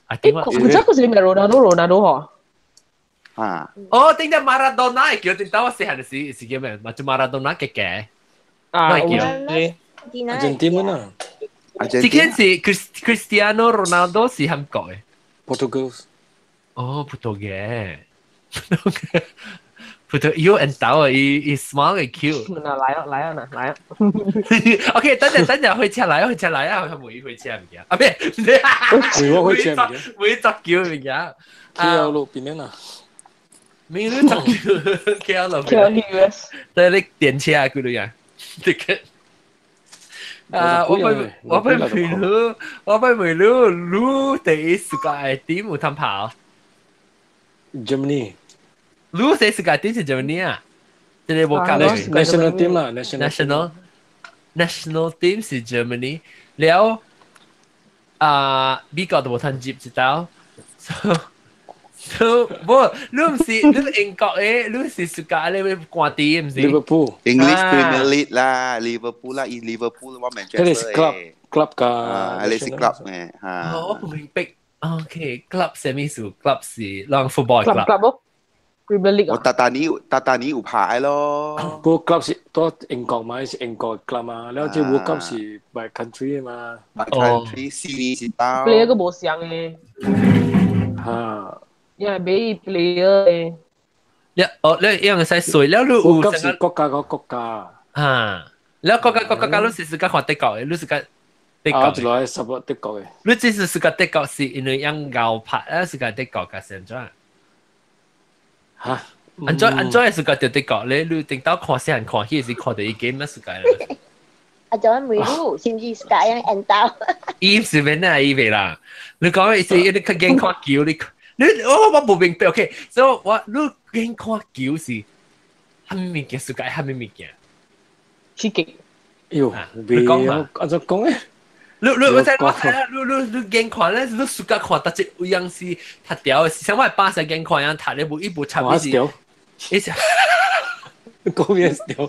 啊點啊？佢真係是咪 Ronaldo Ronaldo 嗬？啊！哦，頂只馬拉多納叫頂到我細漢時是叫咩？嘛就馬拉多納嘅嘅。啊，叫。阿根廷啊。這件是 Cristiano Ronaldo 是韓國嘅。 Portugal。哦，葡萄牙。葡萄有人到啊，伊伊 small 嘅 cute。嗱，來啊，來啊，嗱，來啊。 OK，等陣等陣，開車來啊，開車來啊，佢每開車唔記得。啊，咩？每我開車唔記得。每作叫唔記得。 KL 路邊啊。每日作叫 KL 路。 KL US。對，你電車啊，幾多人？這個。啊！我被我被問你，我被問你，你第一時間點有通跑？ Germany。你說世界 team 是 Germany 啊？這個冇教 national team 啦，national team 是 Germany，了啊美國都冇通接一道。So 無，你唔是你英國嘅，你是世界你會關啲唔是？Liverpool English Premier League 啦，Liverpool 啦，伊 Liverpool 我 Manchester 佢係 club club 㗎，啊，你是 club 咩？嚇，我唔明白。OK，club 什麼意思？club 是讓 football club。 club 咯，Premier League 我達達尼達達尼有牌咯。個 club 是多英國嘛，是英國 club 嘛，了這 World Cup 是 by country 嘛。 by country 四年一道。 player 個無相嘅。嚇。因為俾 player 嘅。你哦，你一樣使水了，你有 World Cup 是國家個國家。嚇，了國家國家你是自家看德國嘅，你是個。德國，啊，就來 support 德國嘅。你這是個德國是因為用牛拍啊，是個德國嘅成怎？嚇？安怎安怎是個德國？你頂到看死人看戲是看到伊 game 乜世界啦？啊，就係梅魯，甚至是個樣引導。伊是免啊，伊袂啦。你講的是你較見看球，你我無明白，OK？所以我你見看球是蝦米物件？世界蝦米物件？刺激。喲，你講嘛？按怎講咧？你你我知我知啦，你你你眼看咧，你暑假看，逐隻有樣是讀條的，像我爸時眼看樣讀咧，無伊無插伊是，伊是，講咩條？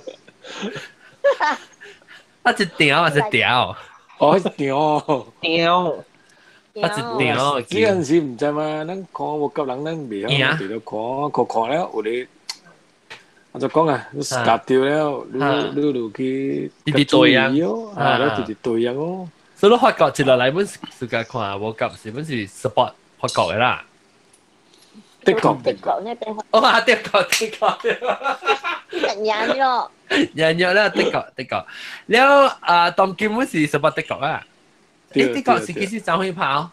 啊一條啊一條，哦一條，條，啊一條。呢陣時唔知嘛，咱看無及人，咱袂曉佇度看，看看了有咧，我就講啊，你夾掉了，你你就去直直對樣，啊，你直直對樣哦。所以你法國接落來本是家看無及是本是 support 法國的啦。德國德國呢邊。哦啊，德國德國。贏咗。贏咗啦，德國德國。了啊，當今本是 support 德國啊。誒，德國是幾時怎去跑？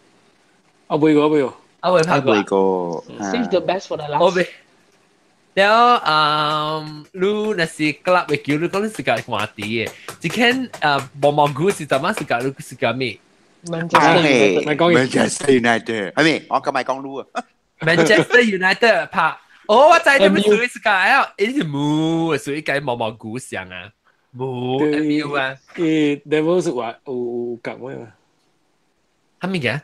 啊，未過未過。啊，未跑過。未過。 Save the best for the last。我未。了啊，你若是 club 的球，你講你是家看啲的，一間啊毛毛菇是怎麼是家你是家咩？Manchester United 係咪？我今日講擼啊。 Manchester United 拍，哦，我知你們屬於是家啊，伊是母，屬於個毛毛菇上啊，母 MU 啊。伊 devil 是話有角咩嘛？係咪嘅？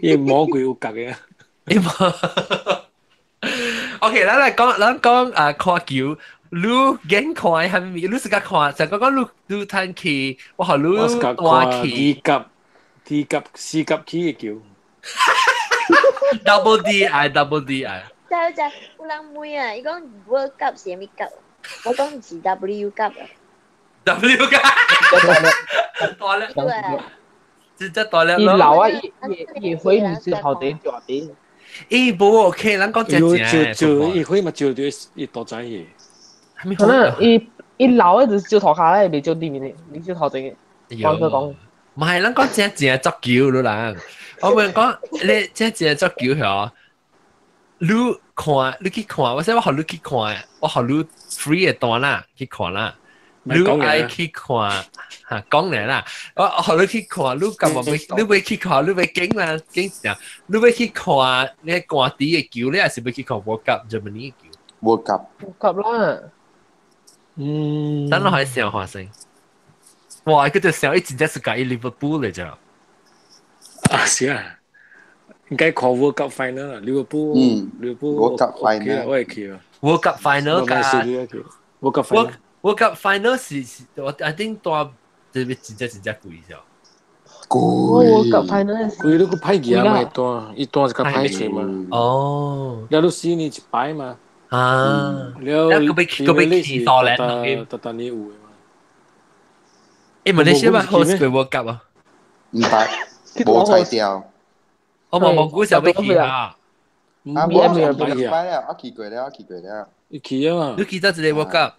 伊魔鬼有角嘅。伊魔。OK，咱來講，咱講啊，看球，你眼看係咪？你自家看，就講講你你趁去，我予你大去。 D 級、D 級、C 級起嘅球。 Double D I Double D I。知知，有人問啊，伊講 World Cup 是啥物級？我講是 W 級啊。 W 級。大粒。真正大粒。伊老啊，伊伊會唔是頭頂大頂。伊無 OK，咱講正正。照照，伊會嘛照到伊大仔嘅。可能伊伊老的就是照頭骹咧，袂照對面的，你照頭前的。我佢講。唔係，咱講正正足球咯人。我問講，你正正足球嗬？你看，你去看，我說我予你去看，我予你 free 的單啦，去看啦。你愛去看嚇講嚟啦，我予你去看，你敢無欲？你欲去看，你欲驚啦驚啥？你欲去看你官邸的球，你還是欲去看 World Cup Germany 的球？World Cup。 World Cup 啦。嗯。等落去想發生。哇！佢就想伊真正是佮意 Liverpool 嚟啫。啊是啊，應該看 World Cup final 啦，Liverpool。嗯。 Liverpool World Cup final 我會去啊。 World Cup final 㗎。 World Cup final。 World Cup final 是我 I think 大這邊真正真正貴咗。貴。 World Cup final 貴你個歹贏嘛，單伊單是較歹揣嘛。哦。了你四年一擺嘛。啊。了。了閣欲去多咧，特特年有的嘛。誒，馬來西亞 host 過 World Cup 啊？唔捌，無才調。我冇冇估想欲去啊。啊，無我去過了，我去過了，我去過了。你去啊嘛？你去到一個 World Cup？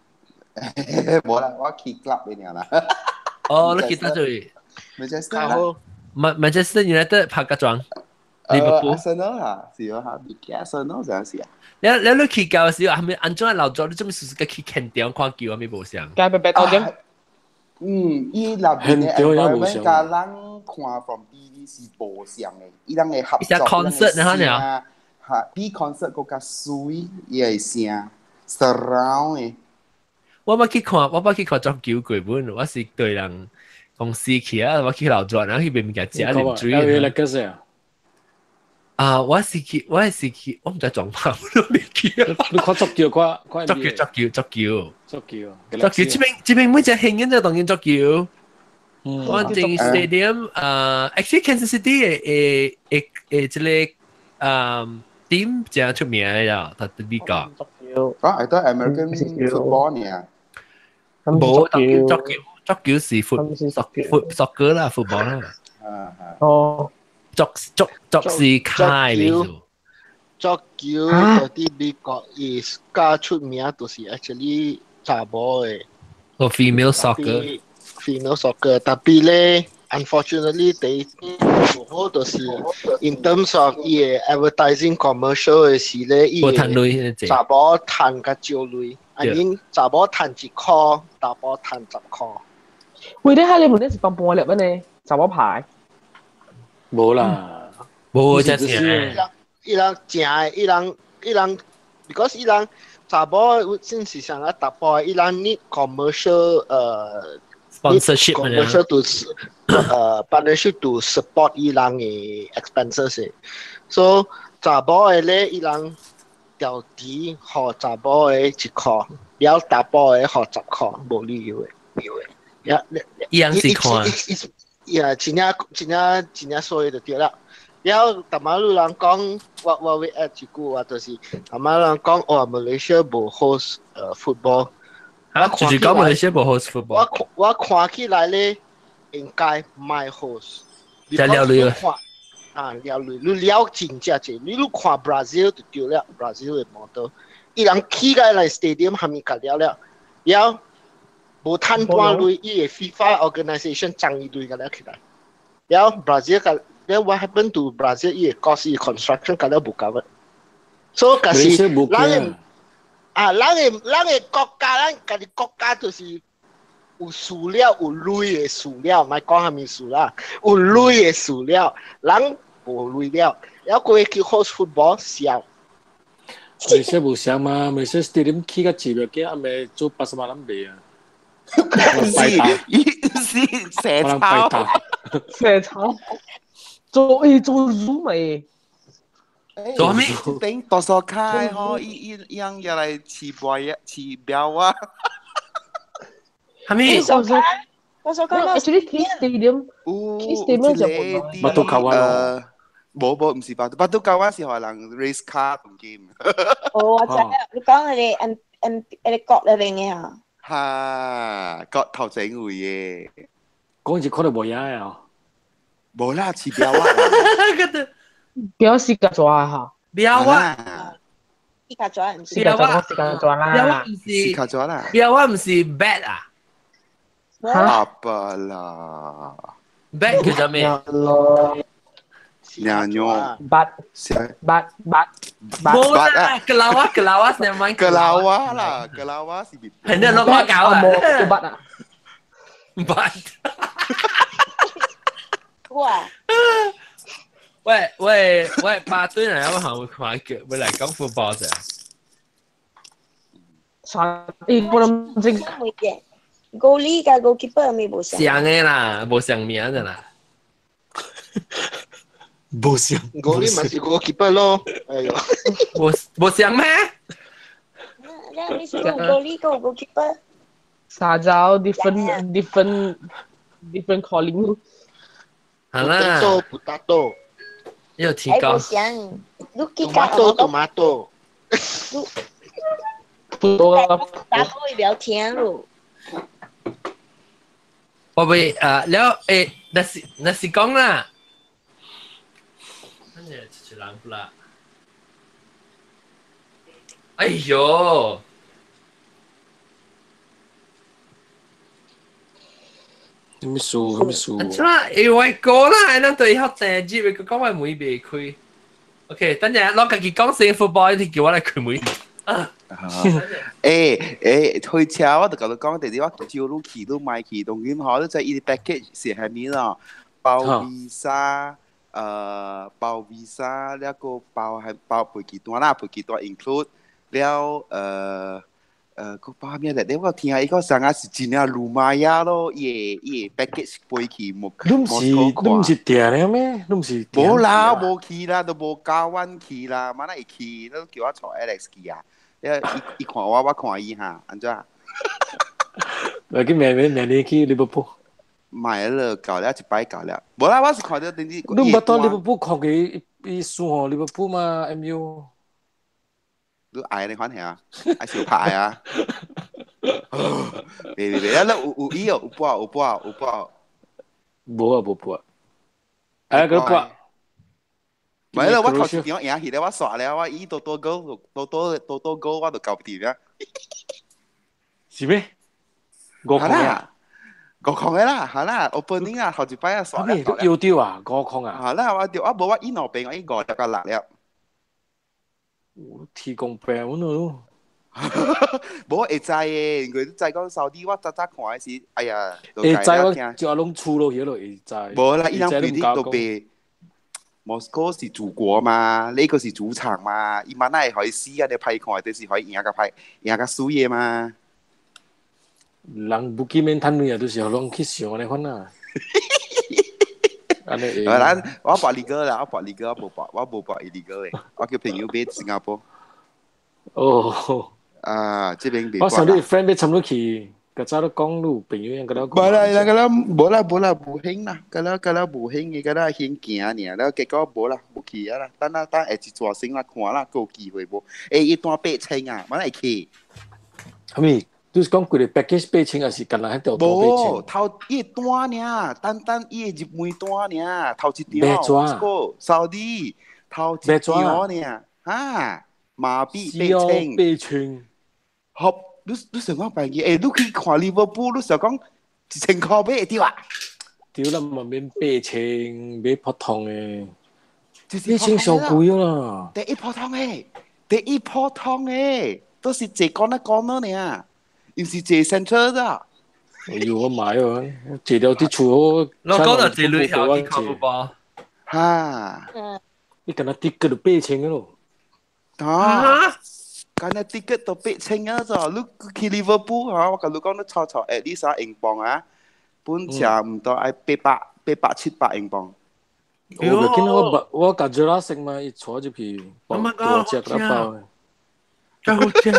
無啦，我去 club 的爾啦。哦，你去佗位？Manchester 啦。 Manchester United 拍個莊。利物浦。阿仙奴啦，是啊，哈，比阿仙奴啥事啊？你你你去到時候，係咪按怎老早？你做咩事事去現場看球啊？咪無相？加白白到點？嗯，伊內邊的 environment 佮咱看 from TV 是無相的，伊人的合作，伊是 concert 呢，哈爾。嚇比 concert 更加水，伊會聲 surround 嘅。我捌去看，我捌去看足球過本，我是對人公司去啊，我去樓轉，然後去買物件食啉水。 LA Lakers 啊？啊，我是去，我是去，我毋知撞炮都未去啊。你看足球，看看足球，足球，足球，足球，足球。這邊這邊每隻興緊就當緊足球。我正 stadium 啊，actually Kansas City 嘅嘅嘅嘅這個啊 team 真出名嘅啦，特別美國。啊，係都 American football 呢？冇，當緊足球，足球是 foot foot soccer 啦，football 啦。哦。足足足是開嘅。足球嗰啲美國伊較出名就是 actually 查某嘅。個 female soccer。 female soccer，特別咧，unfortunately 第一好就是 in terms of 伊個 advertising commercial 嘅時咧，伊查某賺較少鐳，I mean 查某賺1箍，查某賺10箍。喂，你喺你門呢是放半粒呢？查某牌？冇啦，冇只是。伊人正的，伊人伊人，because 伊人查某先是上個突破，伊人 need commercial sponsorship commercial to partnership to support 伊人嘅 expenses。所以查某嘅咧，伊人調錢予查某嘅1箍，了查埔嘅予10箍，無理由嘅。呀，伊人是看。呀，真正真正真正衰就對啦。了，逐擺有人講，我我會 add 一句話，就是逐擺人講，哦，馬來西亞無 host football。啊，就是講馬來西亞無 host football。我看我看起來咧，應該莫 host。就了鐳啊，了鐳，你了真正濟，你你看 Brazil 就對了，Brazil 的 model，伊人起來來 stadium 還咪甲了了，了無趁半鐳，伊個 FIFA organisation 爭伊鐳甲了起來，了 Brazil 甲了 what happened to Brazil 伊個 cost 伊 construction 甲了無夠的，所以假是咱的啊，咱的咱的國家，咱家己國家就是有輸了有鐳的輸了，莫講啥物輸啦，有鐳的輸了，人無鐳了，了過去 host football 笑。馬來西亞無相嘛，馬來西亞 stadium 起較濟物件，還未做80萬人賣啊。是，是蛇抄，蛇抄，做誒做 Zoom 誒。做咩？頂多數開嗬，伊伊伊樣入來飼背啊，飼標啊。係咪？我所講，actually K Stadium，K Stadium 就冇。巴都卡灣咯。無無，毋是巴都，巴都卡灣是予人 race car 同 game。哦，我知啦，你講佢哋 M M 佢哋國裏邊嘅嚇。哈，國頭整位嘅。講是可能無影啊。無啦，飼標啊。表是個抓哈。標啊。是卡抓唔是。標啊，是卡抓啦。標啊，唔是。是卡抓啦。標啊，唔是 bat 啊。阿爸啦。 bat 叫做咩？娘娘。 bat bat bat 冇啦，格拉瓦格拉瓦是咪？格拉瓦啦，格拉瓦是。係你攞我搞啊？冇 bat 啊。 bat。哇！喂喂喂，八堆人有冇行會看腳？會嚟講 football 啫。啥？誒，我諗正。嘅。goalie 加 goalkeeper 咪無相。相嘅啦，無相名嘅啦。無相。 goalie 咪是 goalkeeper 咯。哎呦。無無相咩？你你是 goalie 個 goalkeeper。沙洲 different different different calling。好啦。 potato。又提高。無相，你去加 tomato tomato。打會聊天咯。我會啊，了誒，那是那是講啦，跟住出人不啦？哎呦！咩數咩數？怎啊？欸，我講啦，咱對較訂入，佢講我門未開。OK，等陣攞家己講先 football，你叫我來開門。啊！欸欸，推車我就共你講，第二我招你去，你莫去，當今吼，你知伊 package 是蝦米咯？包 visa，包 visa 了個包係包飛機單啦，飛機單 include 了個包咩咧？你我聽下伊個上啊是真正魯瑪亞咯，伊個 package 飛去莫你唔是你唔是訂了咩？你唔是無啦，無去啦，都無教阮去啦，嘛哪會去？你都叫我帶 Alex 去啊！你伊看我，我看伊哈，按怎？來去明明明年去利物浦。買了，搞了一擺搞了，無啦，我是看到頂啲。你毋捌到利物浦看佢伊輸予利物浦嘛？MU。你愛你款下，愛小拍啊！別別別，啊！你有伊哦，有播有播有播。無啊，無播。哎，佢播。唔係啦，我頭一場贏去咧，我煞了，我伊多多 goal，多多多多 goal，我就搞唔掂啦。是咩？五控啊！五控的啦，係啦，opening 啊，頭一擺啊，煞了。要丟啊，五控啊！係啦，我丟啊，無我伊兩邊，我伊五粒甲六粒。提供病咯，無會知的，因為你知講沙地，我早早看的時，哎呀，會知我就攏出落去咯，會知。無啦，伊人比你都白。莫斯科是祖國嘛，呢個是主場嘛，伊嘛哪會可以死啊？你歹看，就是可以贏個歹，贏個輸的嘛。人不見面趁錢啊，就是攏去想按呢款啊。按呢。我博 legal 啦，我博 legal，我無博，我無博 illegal 的，我叫朋友買新加坡。哦。啊，這邊我上你 friend 欲參落去，較早都講你有朋友樣，佮了講。無啦，啦，佮了無啦，無啦，無興啦，佮了佮了無興的，佮了興行爾，了結果無啦，無去啊啦。等啊等下一轉身啦，看啦，閣有機會無？欸，伊單8000啊，嘛會去？啥物？就是講規个 package 8000，還是干焦彼條單8000？無，頭伊個單爾，單單伊個入門單爾，頭一場，個沙地頭一場爾，哈，馬幣八千。8000。好，你想講白嘢？欸，你去看利物浦，你想講1000箍買會著啊？對啦，嘛免8000買普通的，8000上貴啦。第一普通的，第一普通的，都是坐講那講那爾。毋是坐 central 咋？哎喲，我買啊！我坐了佇厝，我我講到坐旅行去看不波。哈！你敢若 ticket 都8000個咯？啊！敢若 ticket 都8000啊！咋？你去利物浦哈？我共你講，你湊湊 at least 英鎊啊，本車毋到愛800、700英鎊。我袂記得我我共熱拉識嘛，伊帶入去，大隻啦包。真好食，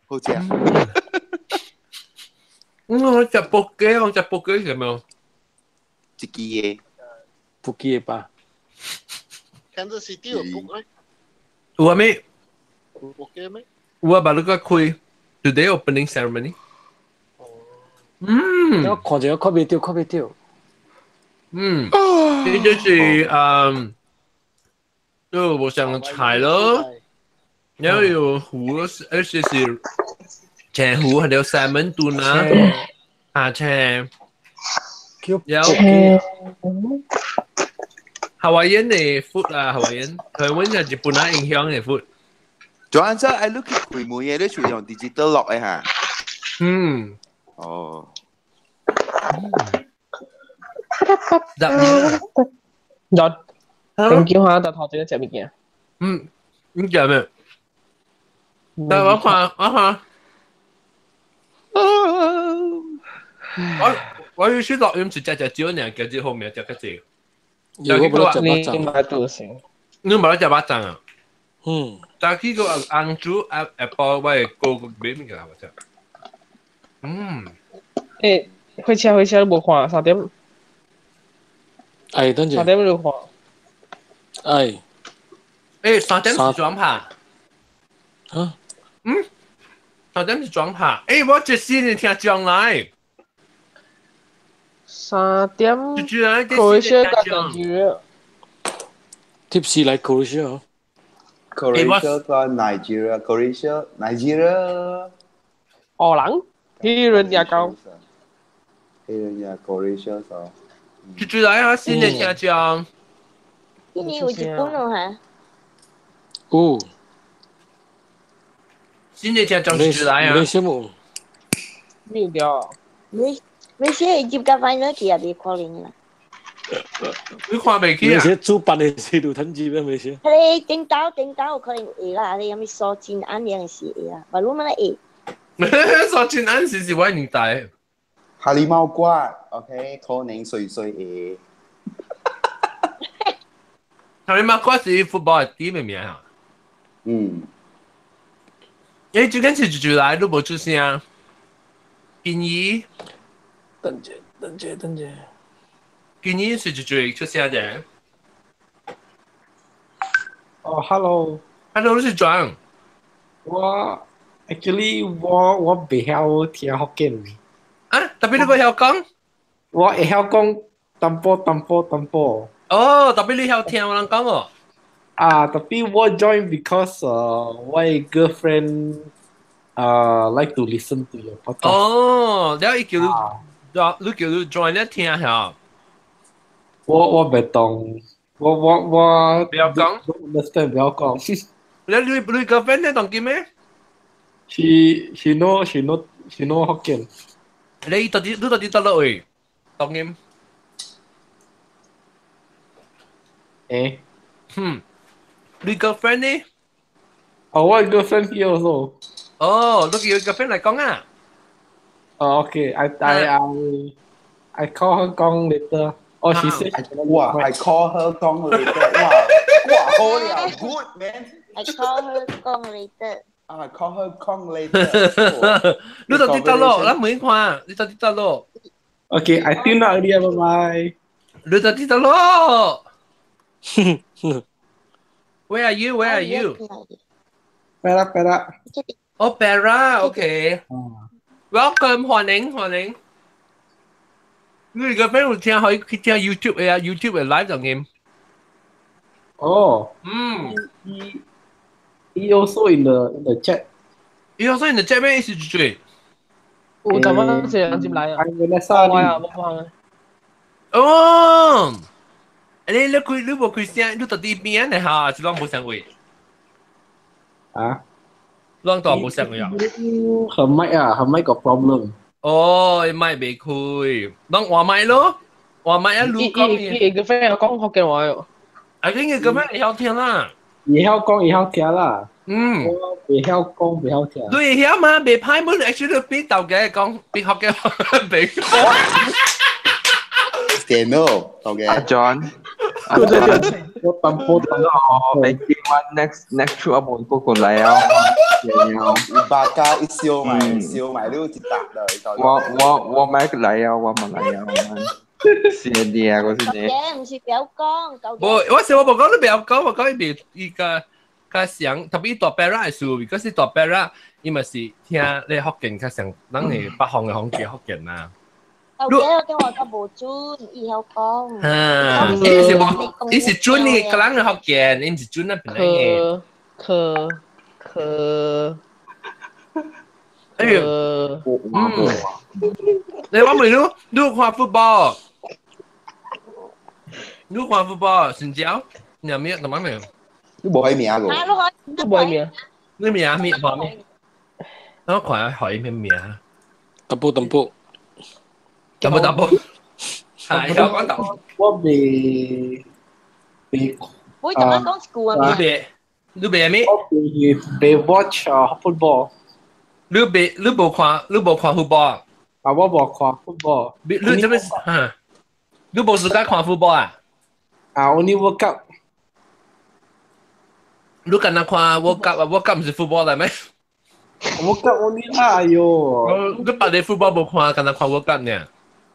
好食。我食布雞，我食布雞係咪？一支的，布雞的吧。 Kansas City 有布咩？有啊咩？有布雞咩？有啊，把你個開 today opening ceremony。嗯，我看者看袂著，看袂著。嗯，呢就是就我想菜咯，然後有魚咯，而且是青魚，還有三文燉啊，啊青，有夏威夷的 food 啊，夏威夷，台灣就日本啊影響的 food。就按照愛你去開門的，你是用 digital lock 的哈？嗯。哦。有，點叫下，但頭先食物件。嗯，你食咩？但我看，我看。我要去落音是食食少爾，加這後面食較濟。我無咧食肉粽。你買多少？你無咧食肉粽啊？嗯。但去個紅煮啊下晡我會過買物件我食。嗯。欸，火車火車你無看三點？哎，等陣。三點你有看？哎。欸，三點是轉拍。啊？嗯。三點是轉拍。欸，我這四年聽將來。三點。可惜甲上住。貼士來可惜啊。 Croatia 跟 Nigeria, Croatia, Nigeria。荷蘭，黑人也高。黑人也 Croatia 啥？住住來啊！新年聽講。今年有日本咯嚇？有。新年聽講住住來啊！你什麼？沒掉。沒沒寫入甲 final 去也袂可能啦。你看袂起啊？你是主辦的是就趁錢咩？未是？佢哋頂到頂到可能會啦，你有咩蘇真安樣是會啦，無攏乜會。蘇真安是是我年代。哈利貓骨，OK，可能碎碎會。哈利貓骨是 football 的 team 的名啊。嗯。欸，最近是住住來，你無出聲。建議。等者，等者，等者。建議是住住出聲者。哦，hello。 Hello，你是怎？我 actually 我袂曉聽福建話。啊，特別你袂曉講？我會曉講淡薄淡薄淡薄。哦，特別你曉聽人講哦。啊，特別我 join because 我 girlfriend like to listen to your podcast。哦，了伊叫你，你叫你 join 咧聽下。我袂懂，我不要講，understand 不要講。你 girlfriend 咧當見咩 ？She know 福建。你到底得落位？當見？欸？嗯，你 girlfriend 呢？哦，我 girlfriend here also。哦，你叫 girlfriend 嚟講啊？哦，OK，I call her 講 later。哦，she said 哇，I call her 講 later，哇哇好了，good man。 I call her 講 later。啊，call her 講 later。你到底得咯？咱問看，你到底得咯？Okay，I think not already，拜拜。你到底得咯？Where are you? Where are you? Perak, Perak. Oh, Perak. Okay. Welcome，歡迎歡迎。你個 friend 有聽可以去聽 YouTube 嘅啊，YouTube 嘅 live 就啱。哦。嗯。 He also in the chat. He also in the chat 咩意思？住？有咁樣這人接來啊？我啊，冇看。哦。你開你無開聲，你到底邊呢？嚇，是攏無相位。啊？攏都無相位啊？佢麥啊，佢麥個 problem。哦，麥未開，攏換麥咯，換麥啊！你講伊個 friend 講福建話喲。啊，你個 friend 會曉聽啦。會曉講會曉聽啦。嗯。我袂曉講袂曉聽。你會曉嗎？袂歹，本 actually 比豆家講比福建話比。電腦，OK。阿 John。我淡薄淡薄，你叫我 next trip 我冇過過來啊！有百交一燒埋，燒埋你有一沓啦。我買來啊！我冇來啊！是你啊！我是你。嘅唔是表講，無，我是我無講你不要講，我講伊別伊個較像，特別大伯拉的事，如是大伯拉，伊嘛是聽你福建較像，咱是北方的方言福建啊。舊嘅我電話較無準，伊曉講。啊，伊是無，伊是準你個人的福建，伊毋是準那邊的。可可。哎呦，嗯，你我問你，你有看 football？你有看 football？新疆？你有咩？什麼名？你無彼名個？你無彼名？你名咩？看咩？我看下海咩名？淡薄淡薄。淡薄淡薄。係有講淡薄。我未未。我怎麼講一句啊？你未？你未咩？我未未 watch football。你未？你無看？你無看 football？啊，我無看 football。你做咩？嚇？你無時間看 football 啊？啊，only World Cup。你敢若看 World Cup 啊？World Cup 毋是 football 嚟咩？World Cup only 啦，哎喲！你別個 football 無看，敢若看 World Cup 呢？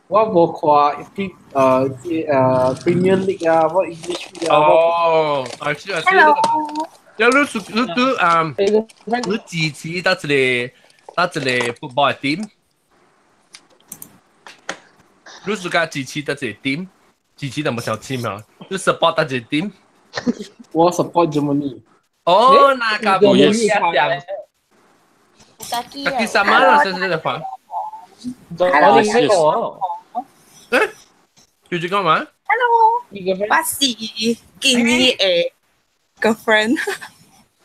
我無看啲Premier League 啊，我 English League 啊。哦，啊是啊是。你你你啊，你支持得一個得一個 football team？你自家支持得一個 team？支持就冇小簽啊！你 support 得一個 team？我 support Germany。哦，那個冇一樣。第三嘛，是是是還。 Hello，誒，叫住幹嘛？Hello，我是建議的 girlfriend。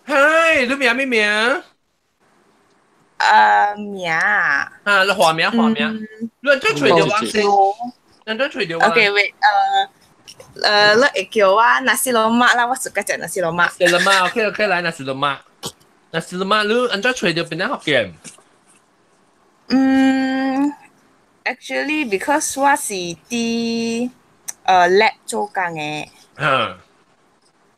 嗨，你名咩名？名啊。啊，你化名化名。你這吹掉我先，你這吹掉我。 OK，wait，你會叫我 nasi lemak 啦，我 suka 食 nasi lemak。 Nasi lemak OK OK，來 nasi lemak。Nasi lemak 你按怎揣著檳城福建？嗯，actually because 我是佇lab 做工的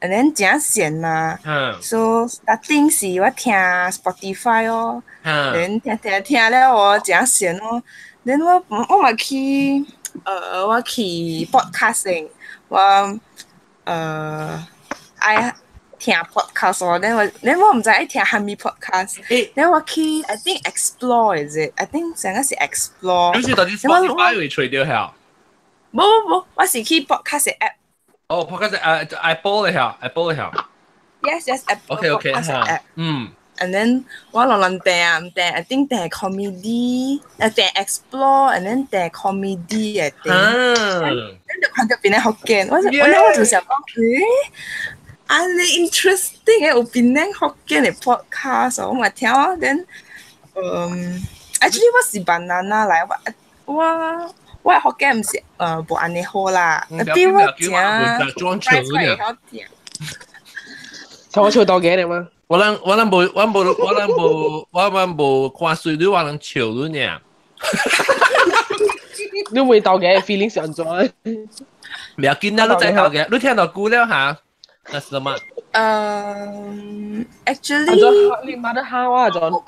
，and then 誠閒嘛，so starting 是我聽 Spotify 哦，then 聽聽聽了我誠閒哦，then 我嘛去我去 podcasting，我愛聽 podcast 哦，then 我 then 我毋知愛聽啥物 podcast，then 我去 I think explore is it？I think 上個是 explore。你是到底 Spotify 會揣著係？無無無，我是去 podcast 的 app。哦，podcast Apple 的係，Apple 的係。 Yes, Apple podcast app。And then 我亂亂訂啊，毋訂，I think 訂 comedy，訂 explore，and then 訂 comedy 嘅訂。Then 就看著檳城福建，我我就想講，誒，按呢 interesting 嘅有檳城福建的 podcast，我嘛聽啊，then actually 我是 banana 來，我我福建毋是無按呢好啦，比我正裝笑會曉聽。像我笑到嘅你嗎？我人我人無我無我人無我人無看水，你我人笑你呢？你會到嘅 feeling 是按怎？唔要緊啦，你知道嘅，你聽到久了嚇，那是什麼？ Actually，你媽的哈我就，我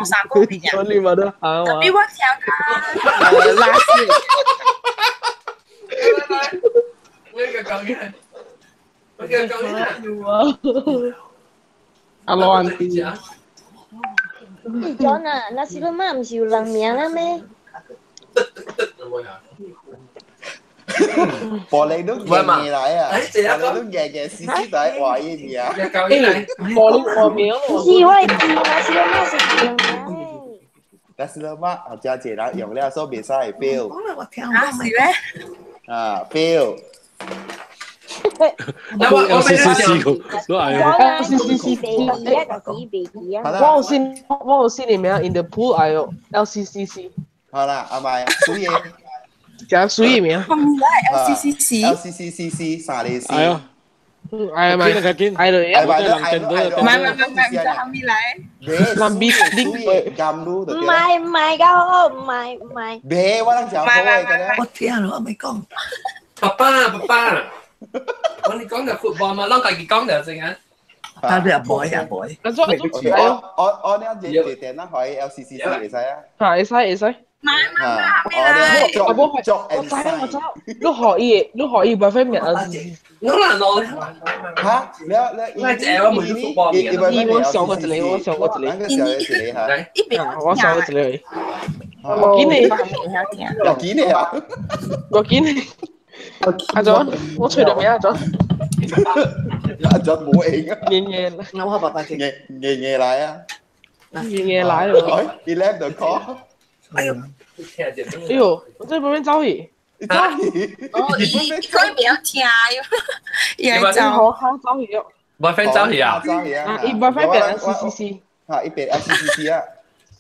三個邊啊？你媽的哈我。比我聽較拉絲。我個講嘅，我個講嘅。阿羅 John 啊，nasi lemak 毋是有人名啦咩？玻璃都硬硬來啊！玻璃都硬硬死死來話伊名。玻璃我名。毋是我會記 nasi lemak 是人名。 Nasi lemak 後真濟人用了，所以袂使會標。啊，是咩？啊，標。我 C C C 個，都係。 C C C 袂記啊，就是袂記啊。我有先你名 in the pool 哎喲 L C C C。好啦，阿麥，水嘅。講水名。 L C C C。 L C C C C 三個 C。係啊。哎咪，哎對，哎咪，哎唔係唔係唔係，唔知後面來。南邊水嘅甘露就唔係唔係㗎，唔係唔係。別，我諗食好嘅㗎。我聽了我未講。爸爸爸爸，我你講就 football 嘛，咱家己講就先啊。啊，你阿妹阿妹。阿祖我我呢一隻電腦可以 L C C C 會使啊？嚇，會使會使。啊，我我作我知我知，你可以你可以 boyfriend 名 L C C。我難攞。嚇，你你我隻我冇 football 名。我上過一個，我上過一個。哪個小一個嚇？我上過一個。我見你。我見你啊！我見你。阿祖，我吹到咩阿祖？阿祖冇應啊！爺爺，我爸爸聽。爺爺爺來啊！爺爺來了。哎，he left the call。哎呦！哎呦，我在旁邊走去。走去。哦，伊佢袂曉聽，伊會走。好好走去哦。 boyfriend 走去啊？走去啊！伊 boyfriend 變 L C C C。嚇，伊變 L C C C 啊！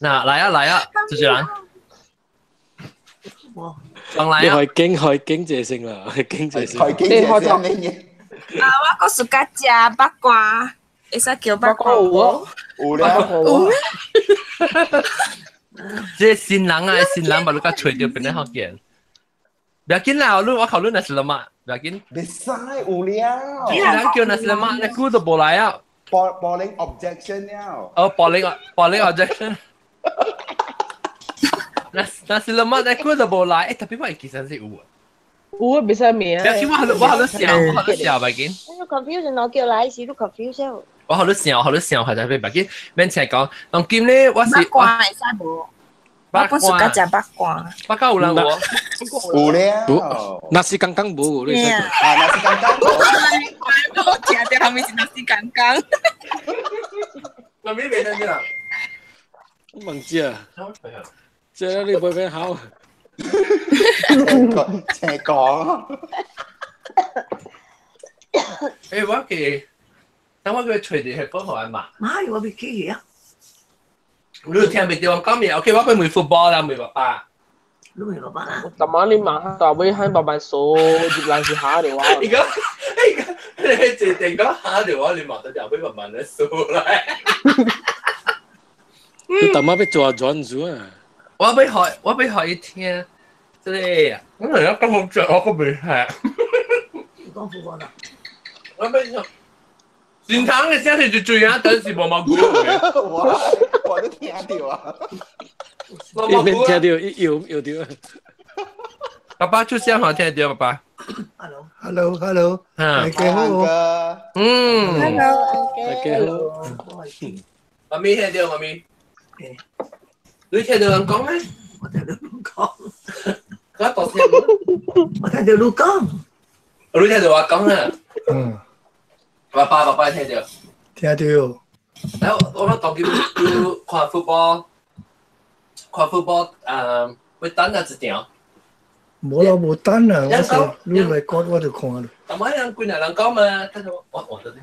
嗱，來啊來啊，主持人。上來啊！你海經海經謝先啦，海經謝先。海經謝先。啊，我閣 suka 食八卦，會使叫八卦有有啦，有咩？這新人啊，新人把你個揣著變得福建。不要緊啦，你我考慮 nasi lemak，不要緊。袂使有了。新人叫 nasi lemak，你估都無來啊。 Bowling objection 了。哦，bowling bowling objection。Nasi lemak 你估都無來，特別我其實是有。有啊，袂使名。不要緊，我好我好想，我好想，不要緊。你 confuse 我叫來時，你 confuse。我好想，好想，係特別不要緊。免請講，當今咧我是。八卦會使無？我本 suka 食八卦。八卦有人無？有了。 Nasi kangkang 無，你啊，nasi kangkang。我聽著後面是 nasi kangkang。那邊袂得啦。我唔知啊。這你 boyfriend 好。請講。誒，我記，等我叫揣住係幫學嘛。媽，我未記啊。你聽袂著我講咩？OK，我欲問 football 啦，問爸爸。你咪爸爸啦。逐晚你問大尾喺慢慢數，入來是下電話。而家而家你直定講下電話，你望到就俾慢慢咧數來。你大媽要做轉數啊？我俾學，我俾學一聽，即係我而家咁好着，我都未聽。你講副歌啦。我俾學。現場嘅聲是最啊，等時毛毛菇。我我都聽到啊！毛毛菇聽到，一搖搖到。爸爸出聲我聽到，爸爸。 Hello，Hello，大家好。嗯。 Hello，大家好。媽咪聽到，媽咪。你聽到人講咩？我聽到你講。我大聲。我聽到你講。你聽到我講啊？嗯。爸爸，爸爸聽到。聽到。然後我當今要看 football，看 football，會等啊一場。無啦，無等啊！我是你來講，我就看咯。但係人幾若人講嘛，等陣我我得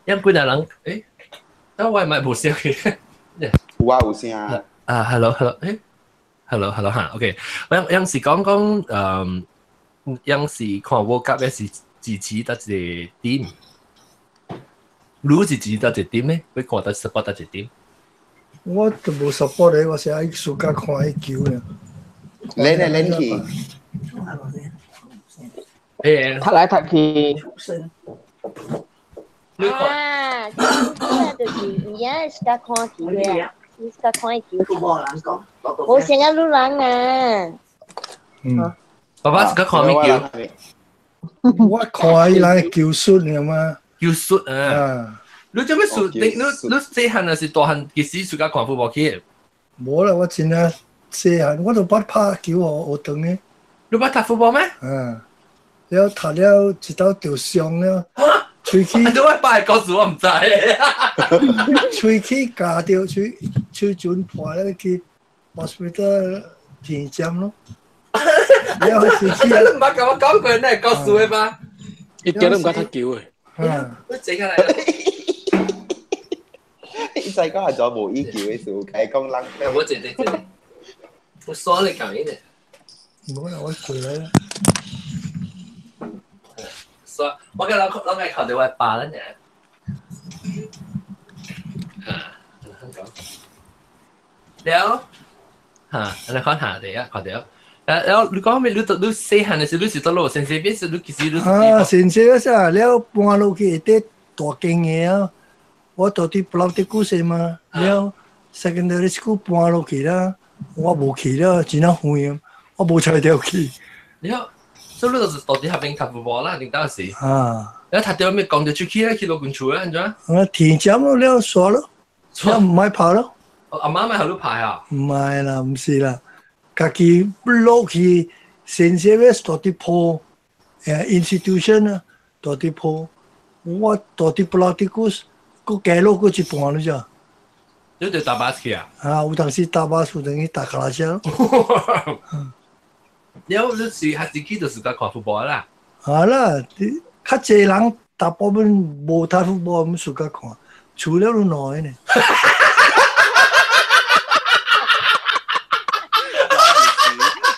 人幾若人，誒，等我咪無聲去。有啊，有聲。啊，hello，hello，誒，hello，hello 嚇，OK。我有時講講，有時看 World Cup 是支持得一個點。你是支持得一點咩？會看得 support 得一點？我就無 support 你，我是愛暑假看伊球呢。練來練去。誒，踢來踢去。啊，這就是伊啊，是較看球的，伊是較看球。無成啊，女人啊。嗯。爸爸是較看咩球？我看伊人球術爾嘛。球術啊！你做咩術？你你你細漢還是大漢？其實暑假看 football 去？無啦，我真正細漢我都捌拍球學學堂的。你捌踢 football 咩？嗯，了踢了一道受傷了，喙齒。你我爸的故事我毋知。喙齒咬著，喙喙唇破了去 hospital 填針咯。了喙齒。你毋捌共我講過，你會故事的嗎？一點都毋敢踢球的。嗯。你坐下來。伊細個係做無意球的時候，解講人。我坐坐坐。我刷你講呢？無啦，我過來啦。刷，我個人人愛靠到我爸啦呢。啊，了，嚇，你看下第一，看到。了，你講咩？你你細漢的時，你是倒落先生變，是你其實你。啊，先生啥？了搬落去佇大間的啊，我到佇布拉迪古市嘛，了 secondary school 搬落去啦，我無去了，真啊遠，我無揣著去。了，所以你就是到底學邊踢 football 啦，定當時。啊。了踢到咩講就出去啦，去老公厝啦，安怎？啊，填針咯，了煞咯，了毋愛拍咯。阿媽咪喺度拍啊？毋愛啦，毋是啦。家己落去先生咧，住佇鋪，institution 啊，住佇鋪，我住佇布拉迪古，閣加落閣一半了咋？你就搭巴士去啊？啊，有當時搭巴士，有當時搭腳踏車。了，你是還是去就是甲看 football 啦？啊啦，較濟人大部分無睇 football，毋暑假看，除了你兩個呢。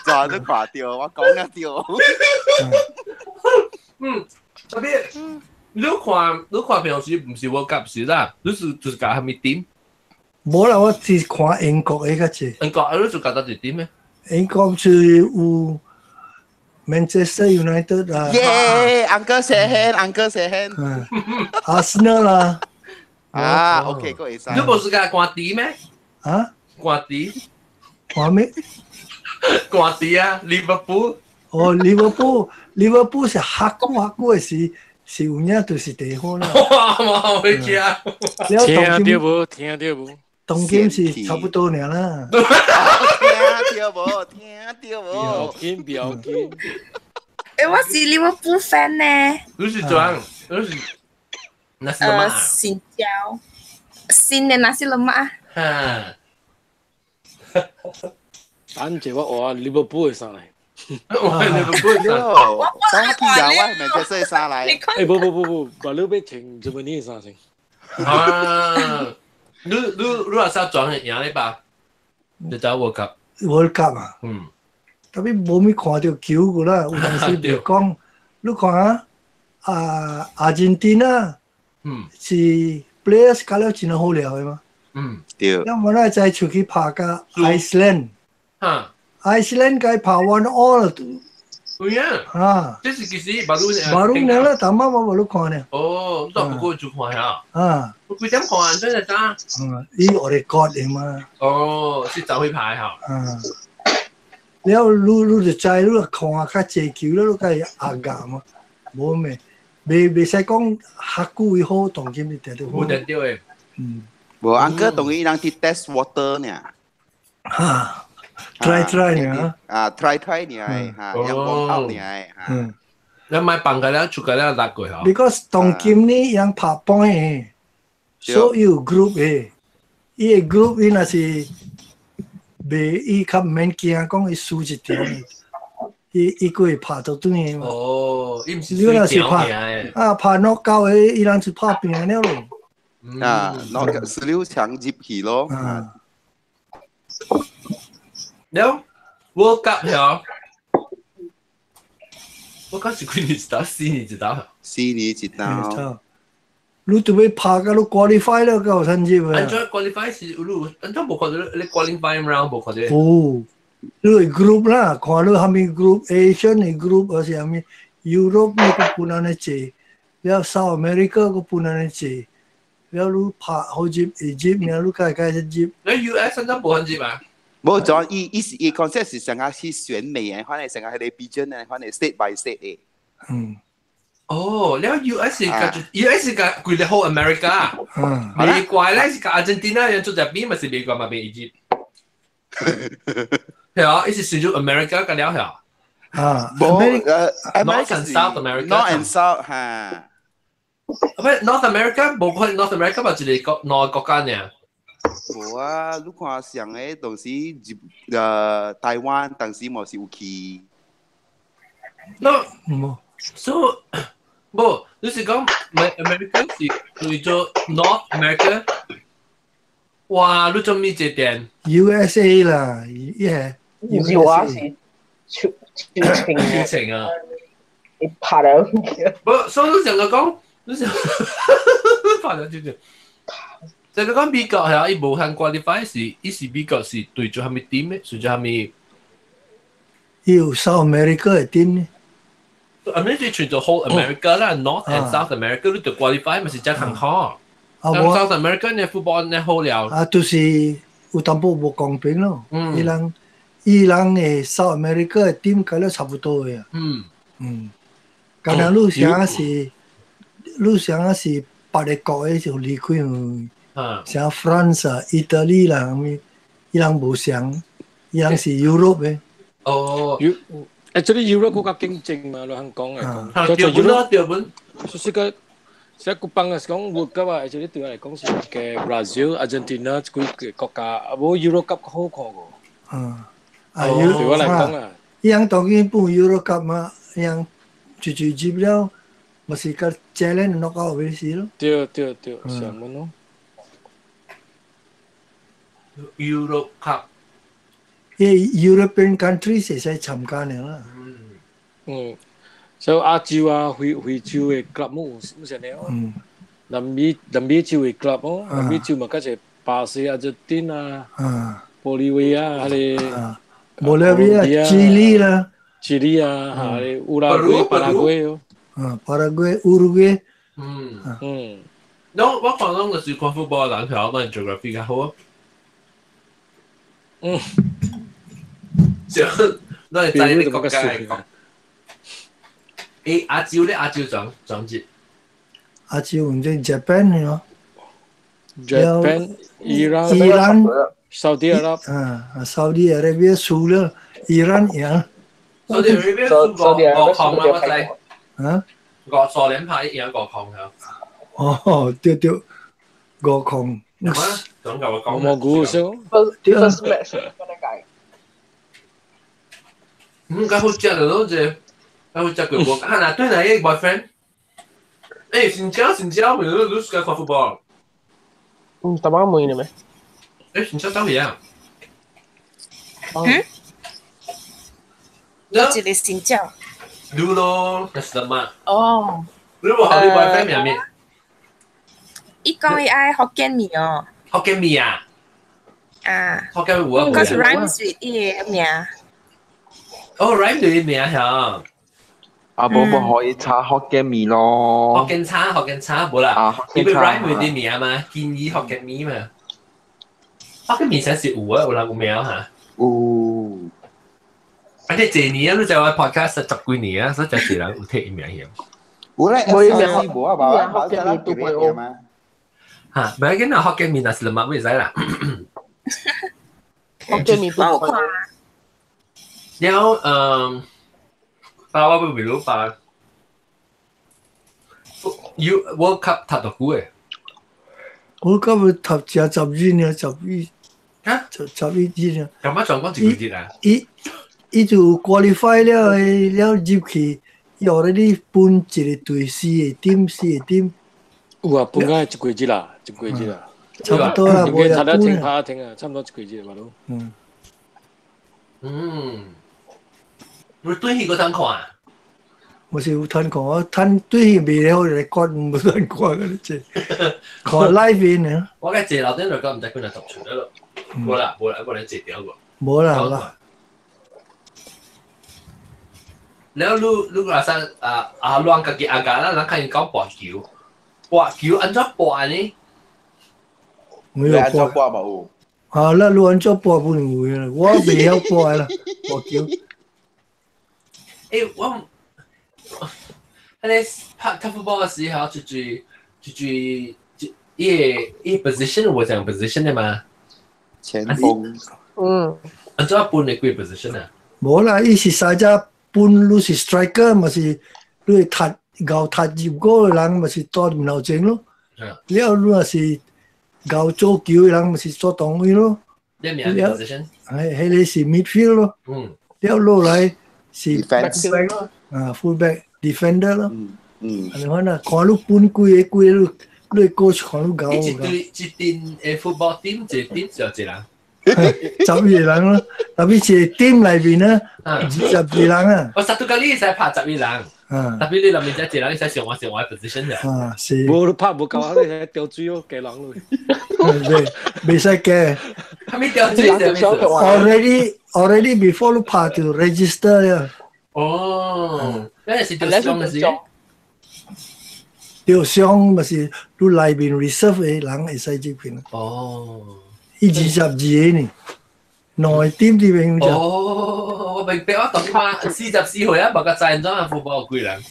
抓都看到，我講了到。嗯，特別你看，你看平常時毋是我夾時啦，你是就是夾蝦米點？無啦，我只看英國的較濟。英國啊，你就夾到一點咩？英國是有 Manchester United 啦。耶，Uncle 寫輕，Uncle 寫輕。嗯，Arsenal 啦。啊，OK，個會使。你無是夾官迪咩？啊？官迪？看咩？官迪啊，利物浦。哦，利物浦，利物浦是較久較久的時，是有影就是第好啦。哇，冇回家。聽到無？聽到無？當今是差不多爾啦。聽到無？聽到無？不要緊，不要緊。誒，我是利物浦 fan 呢。你是怎？你是？那是lemak。新椒，新的nasi lemak 啊。哈。等者我換利物浦的衫來。我利物浦的衫。我等下我係咪着這衫來？誒，不不不不，把你要穿這麼呢衫先。啊！你你你話啥裝贏咧吧？你走 World Cup。 World Cup 啊？嗯。特別無咪看著球個啦，有當時袂講，你看啊，啊阿根廷啊，是 players 搞了真好料的嘛。對。因為我再出去拍甲 Iceland，Iceland 該拍 1-all。有影。啊。這是其實巴魯。巴魯呢啦，淡仔我無你看呢。哦，都不過就看下。啊。我幾點看？真係咋？嗯，伊我哋割的嘛。哦，是走去排哈。啊。了，你你就知，你看較濟球，你較會壓壓嘛，無咩，袂使講較久伊好，當今伊定著好。無定著的。嗯。無，按哥當伊人佇 test water 呢。哈，try try 呢。啊，try try 呢，哈，陽光泡呢，嗯。你買放個了，出個了，落過吼。 Because 當今呢，人拍 point 的，所有 group 的，伊個 group 伊若是。袂，伊較毋免驚，講伊輸一場，伊閣會拍倒轉去嘛。哦，伊毋是你若是拍啊，拍 knock out 的，伊人就拍平了咯。啊，knock 16強入去咯。啊。了，World Cup 曉，World Cup 是幾年一道？4年一道。4年一道。你都欲拍甲你 qualify 了，才有趁入啊。按怎 qualify 是你按怎無看著你 qualify round 無看著？有，你 group 啦，看你蝦米 group，Asian 的 group 還是蝦米 Europe 你閣分按呢坐，了 South America 閣分按呢坐，了你拍好入會入，然後你該該入。你 US 按怎無分入啊？無，就伊伊是伊 concept 是上下去選美的，反正上下彼個 region 的，反正 state by state 的。哦，了 US 是共 US 是共規个 whole America，美國咧是共阿根廷啊，人做隻邊嘛是美國嘛變 Egypt。係啊，伊是屬於 America 個了係。啊，無 North and South America。 North and South 嚇。唔係 North America，無可能 North America 嘛，一個國兩個國家爾。無啊，你看上个當時入台灣當時嘛是有去。 No，無。 So 無，你是講 America 是叫做 North America？哇，你做咩這點？USA 啦，耶。唔是我是超超情超情啊！你拍了。無，所以你成個講，你成拍了就就。就個講美國係伊無通 qualify 是，伊是美國是對住蝦米 team 的？對住蝦米？伊有 South America 的 team 呢。啊，你是全做 whole America 啦，North and South America 你就 qualify 咪是真坎坷。啊，South America 呢 football 呢好了。啊，就是有淡薄無公平咯。伊人的 South America 的 team 佮了差不多的。嗯。敢若你啥是，你啥是別个國的就離開去。像 France 啊、意大利啦，啥物，伊人無相，伊人是 Europe 的。哦。 Actually Europe 較競爭嘛，你肯講嚟講。對本咯，對本。就是個，這個幫是講 World Cup 啊，actually 對我來講是嘅 Brazil、Argentina 幾個國家，啊無 Euro Cup 好看過。啊，對我來講啊。伊人當然半 Euro Cup 嘛，伊人就就入了，嘛是佮 challenge knock out 為止咯。對對對，上門咯。 Euro Cup。伊 European countries 會使參加爾啦。嗯，所以亞洲啊、非洲的 club 冇有啥呢？南美洲的 club 哦，南美洲嘛，較濟巴西、阿根廷啊、玻利維亞，彼个玻利維亞、智利啦、智利啊，哈，烏拉圭、巴拉圭哦。啊，巴拉圭、烏魯圭。我看攏就是看 football 人，條咱 geography 較好啊。就咱會知你國家的國。亞洲咧，亞洲總結。亞洲唔知 Japan 咯。 Japan、伊朗、伊朗、 Saudi Arab。啊，Saudi Arabia 輸了，伊朗贏。 Saudi Arabia 輸五控啊，我知。啊？五蘇聯拍贏5控係。哦，對對，5控。總夠我講。我估少。對啊。 First match 嗰個解。嗯，較好食就攏這，較好食過無？啊，若對來個 boyfriend，新疆新疆，咪你你喜歡看 football？嗯，淡薄問你咩？新疆走去啊？嗯？一個新椒。你咯，那是什麼？哦。你無學你 boyfriend 名咩？伊講伊愛福建麵哦。福建麵啊？啊。福建有啊。佢是 rhymes with 伊個名。哦，rhyme 對伊名嚇。啊，無無可以炒福建麵咯。福建炒，福建炒，無啦。啊，伊要 rhyme with 啲名嘛，建議福建麵嘛。福建麵真是有啊，有人有名嚇。有。啊！你這年啊，你就話 podcast 十幾年啊，所以就係人有聽伊名曉。有咧，冇名無啊，無啊，福建麵都冇嘛。嚇，唔係緊啊，福建麵那是乜會使啦。福建麵都冇。然後嗯，把我會如把 You World Cup 踢到久嘅。 World Cup 踢成12年，11，嚇，11日啊。咁啊，仲講一個月啊？伊伊就 qualify 了，了入去，伊 already 分一個隊四個 team，四個 team。有啊，分開一個月啦，一個月啦。差不多啦，無啦。停拍停啊，差唔多一個月嘛都。嗯。嗯。你對戲嗰陣看啊？我是有趁看，我趁對戲未好嚟講，無趁看嗰啲這，看 live 呢。我嘅借樓頂嚟講，唔知佢嚟讀出嚟咯。無啦，無啦，無嚟借掉個。無啦，無啦。然後你你若說啊啊，亂家己阿家啦，咱看伊講博球，博球按怎博呢？沒有按怎博嘛有。啊，那你按怎博不能有啦，我袂曉博啦，博球。欸，我，迄個拍踢 football 的時候，就就就就伊個伊 position 有講 position 的嘛？前鋒。嗯。按怎分的幾個 position 啊？無啦，伊是三隻分，你是 striker 嘛是，你會踢牛踢入嗰個人嘛是倒面頭前咯。了你若是牛做球的人嘛是做中位咯。你名 position？係，彼個是 midfield 咯。嗯。了落來是 defense 啊，fullback defender 咯。嗯。安尼款啦，看你分幾個幾個，你你 coach 看你牛。一隊一陣的 football team，一個 team 就一人。 12個人咯，特別一個 team 內面啊，22人啊。我實都講你會使拍11人，特別你內面這一個人，你使上我上我 position 嘅。啊，是。無你拍無夠啊！你使掉水哦，加人咯。袂袂使加。係咪掉水？ Already before 你拍就 register 了。哦，那是掉傷的是？掉傷咪是你內面 reserve 的人會使入去。哦。伊22個呢，兩個 team 這邊就。哦，我明白，我當嘛44歲啊，無個知怎啊 football 有幾人。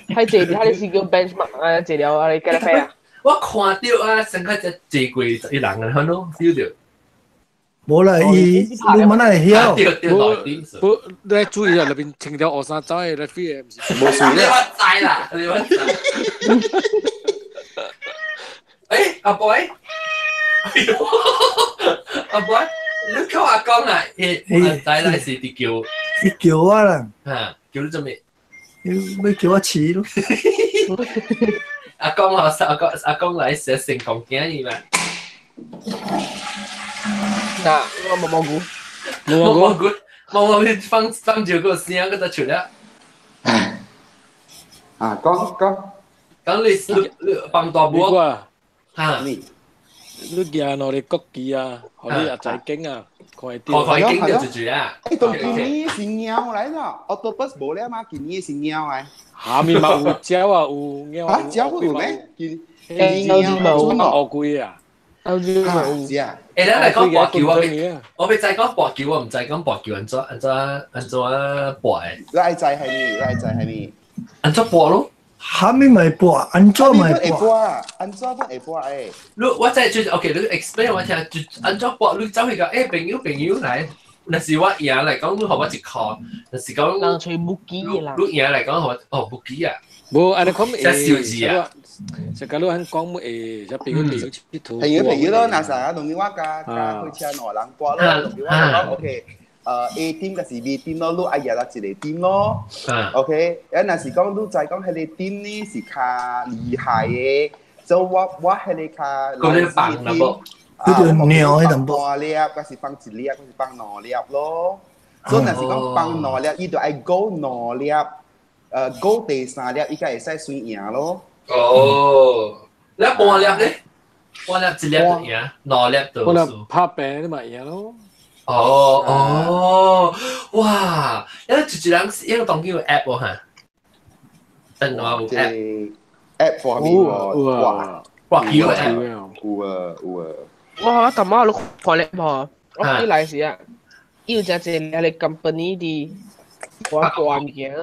係這邊，佢是叫 benchmark 啊，這了啊，你計得飛啊？我看到啊，成個只坐過11人啊，可能 feel 到。無啦，伊你問會曉。不，你注意啊，裏邊穿條學衫走的來飛的，毋是。無事你我知啦，你我知。欸，阿伯，阿伯，你叫阿公啊？伊阿仔來是佇叫。伊叫我啦。嚇，叫你做咩？要叫我飼咯。阿公啊，阿公阿公來寫成功囝伊嘛。嗱，我毛毛菇，毛毛菇，毛毛菇放放住個聲，佢就出了。啊，講講，講你你放大波啊？嚇！你舉兩個國旗啊，予你阿財經啊，看會到。看財經就住住啊！欸，當今年是貓來咯，octopus 無了嘛，今年是貓來。下面嘛有鳥啊，有貓。啊，鳥有咩？今年貓準烏龜啊。是啊。欸，咱來講博球，我欲知講博球，我毋知講博球按怎按怎按怎博的。你愛知係咪？你愛知係咪？按怎博咯？蝦米咪博，按怎咪博？按怎都會博誒。你我知就 OK，你 explain 我聽，就按怎博？你走去講，欸，朋友朋友來，若是我贏來講，你予我一箍；若是講人揣木機啦，你贏來講，予我哦木機啊。無，按呢講會，這數字啊。就假如按講會，就朋友朋友佚佗。朋友朋友咯，若是啊，當我加加開車兩人博咯，當我講 OK。A team 就是 B team 咯，你愛贏到一個 team 咯。OK，啊，若是講你知講彼個 team 呢是較厲害的，所以我我彼個較嗰啲放啦啵，佢就尿喺度半粒，還是放一粒，還是放兩粒咯。所以若是講放兩粒，伊就愛 go 兩粒，go 第三粒，伊才會使算贏咯。哦，你半粒咧？半粒一粒就贏，兩粒就半粒拍平你咪贏咯。哦哦，哇！因為一人因為當叫 app 喎嚇，電話有 app。 app for 咩？哇哇叫 app 有啊有啊。我頭媽都看咧噃，我啲來時啊，有只隻你 company 啲我大物件，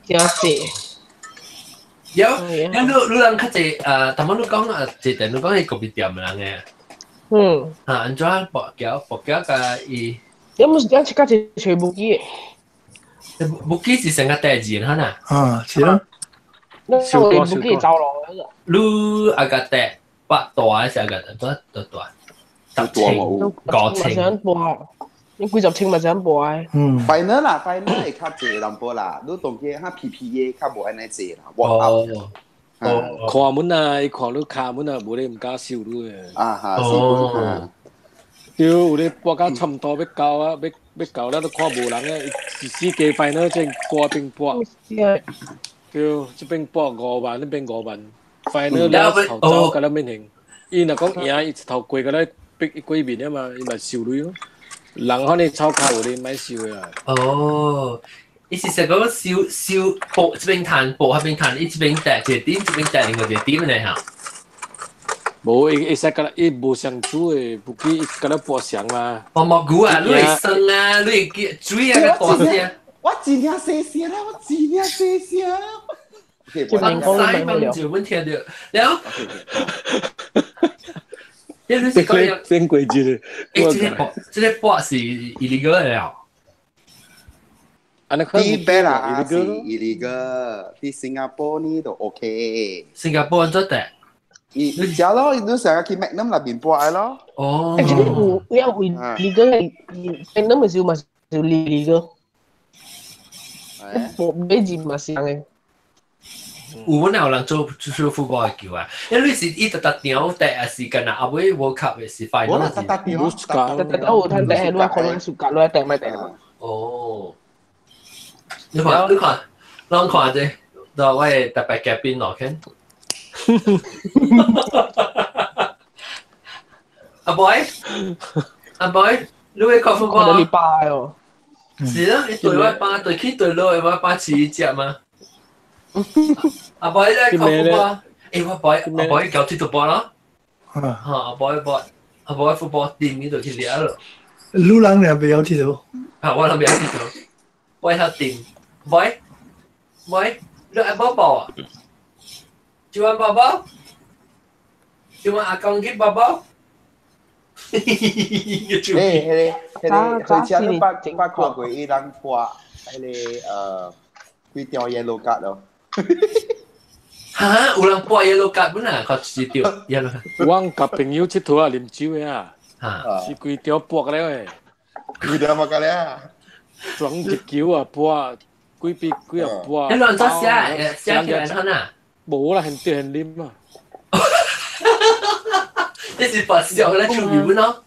真濟。有，你你人較濟頭先你講啊，一陣你講係個別店人嘅。嗯。啊，安怎博橋博橋甲伊？有冇時間較濟揣無機？無機是成個代志哈呐。啊，是咯。那我無機走落嗰個。你阿個帶八大是阿個多多大？十千五千。想博，你幾十千咪想博啊？嗯。 final 啦，final 會較濟淡薄啦，你當見較 PPA 較無按呢濟啦。哦。哦，看門啊，伊看你卡門啊，無你毋敢收你嘅。啊哈，哦。對，有咧博到差毋多欲到啊，欲欲到了都看無人啊，一死加 final 正博邊博。對，這邊博5萬，那邊5萬，final 了頭走甲咱免還。伊若講贏，伊一頭過甲咱逼過面啊嘛，伊嘛收鐳咯。人可能炒卡有咧，莫收的啊。哦。伊是說講收收博這邊賺，博那邊賺，伊這邊帶一個點，這邊帶另外一個點呢嚇。無，伊會使甲伊無相處的，不記伊甲咱博相嘛。博蘑菇啊，你會酸啊，你會水啊，個大聲。我真正細聲啦，我真正細聲啦。我西問就阮聽著，了。你是講變過節。欸，這個博是 illegal 的了。啲白啦是 illegal，啲新加坡呢就 OK。新加坡做得？你食咯，你成日去 Magnum 那邊博咯。哦。欸，這個有有 illegal，Magnum 咪是嘛是 illegal。博買字嘛是嘅。有阮有人做做副歌的球啊，因為是伊特特場第一時間啊，後尾 World Cup 的是 final。我特特場，特特有趁第，你可能暑假你訂咪訂。哦。你看，你看，咱看者，就我的特別嘉賓落去。阿boy，阿 boy，你會看副歌？禮拜哦。是啊，你對我爸對起對落，我爸飼一隻嗎？阿 boy 咧看副歌，欸，我 boy，阿 boy 搞鐵度波咯。嚇，阿 boy 波，阿 boy 副波掂呢度去掠咯。你人也袂曉鐵度？啊，我人袂曉鐵度，我曉掂。Boy, boy, 你愛寶寶啊？喜歡寶寶？喜歡阿公給寶寶？欸，彼個，彼個，佢請你捌看過伊人播，彼個幾條 yellow card 咯。哈，有人播 yellow card 本啊，較一條 yellow。阮佮朋友𨑨迌啊，啉酒的啊，是規條博了的。規條博了。裝一球啊，博。幾筆幾啊博。你亂作寫寫起來看啊？無啦，現對現啉啊。你是博笑咧出面咯？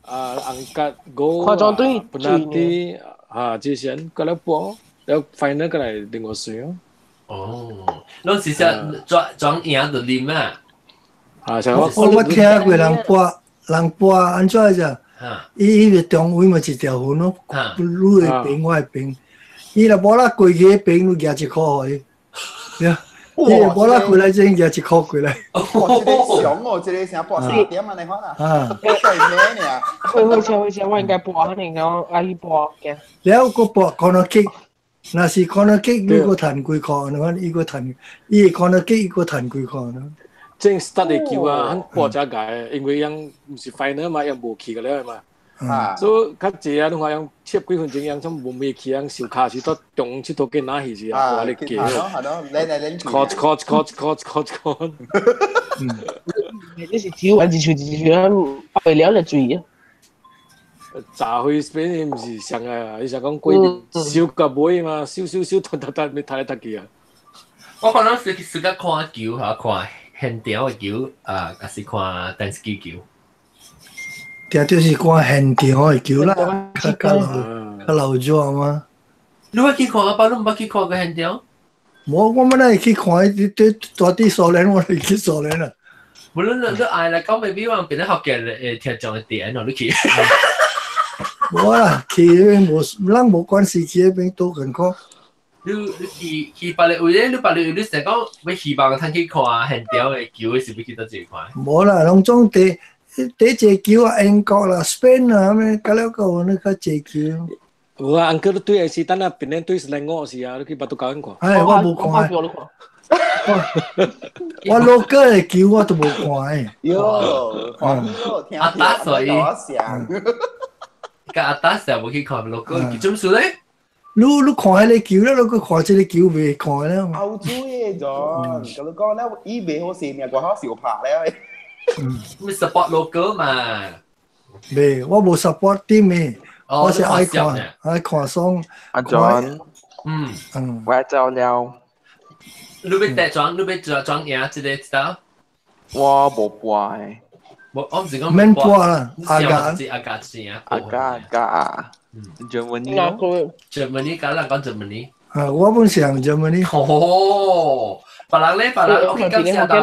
啊，紅甲五誇張對本來啲啊，之前過來博，了 final 過來另外算哦。哦，攏是說裝裝贏就啉啊。啊，我聽過人博，人博按怎只？伊伊個中位嘛一條痕咯，你的邊我的邊，伊若無啦過去彼邊，你舉一箍予伊，伊若無啦過來這邊舉一箍過來。哇，這個強哦，這個成博3點啊，你看啦。啊，對咩呢？會會車會車，我應該博，可能講阿去博嘅。了閣博 corner kick，若是 corner kick，你閣趁幾箍，你看伊閣趁，伊 corner kick 伊閣趁幾箍呢？正 start 的球啊，很博才解，因為樣毋是 final 嘛，樣無去個了嘛。啊，所以較濟啊，你看樣切幾分鐘，樣種無未去，樣受卡時到中午佚佗去哪去時啊，我咧記。係咯係咯，嚟嚟嚟。靠靠靠靠靠靠。你是只有一手一手，為了嚟注意啊。炸開邊毋是上啊，伊是講過燒到尾嘛，燒燒燒，突突突，咪踢來踢去啊。我可能是是較看球嚇，看現場的球啊，還是看電視機球？定就是看現場的球啦，較較老較老熱嘛。你捌去看啊？爸，你毋捌去看過現場？無，我們會去看，佇佇佇蘇聯，我會去蘇聯啦。無論你愛來講，maybe 我變咗福建誒聽眾的點哦，你去。無啦，去彼無，咱無關係去彼邊都近看。你你去去別个位咧，你別个位你成講欲希望通去看現場的球，是欲去佗一個看？無啦，攏總佇佇濟球啊，英國啦、Spain 啦，啥物，到了閣有那較濟球。無啊，uncle 你對的是等下變咧對是另外是啊，你去巴都搞緊看。哎，我無看。我老哥的球我都無看的。喲，看聽阿達所以，我想。甲阿達成日無去看老哥，做咩事咧？你你看彼個球了，你閣看這個球袂看了。歐洲的 John，佮你講咧，伊袂好勢，命過好小拍了。你 support 老哥嘛？袂，我無 support team 的，我是愛看愛看爽。阿 John，嗯嗯，我走了。你欲趯裝，你欲裝裝贏這個知道？我無搏的。無，我毋是講免搏啦，阿加阿加是啊，阿加阿加啊。Germany ，Germany 敢人講 Germany。啊，我本是用 Germany。哦，別人咧，別人 OK，感謝大家。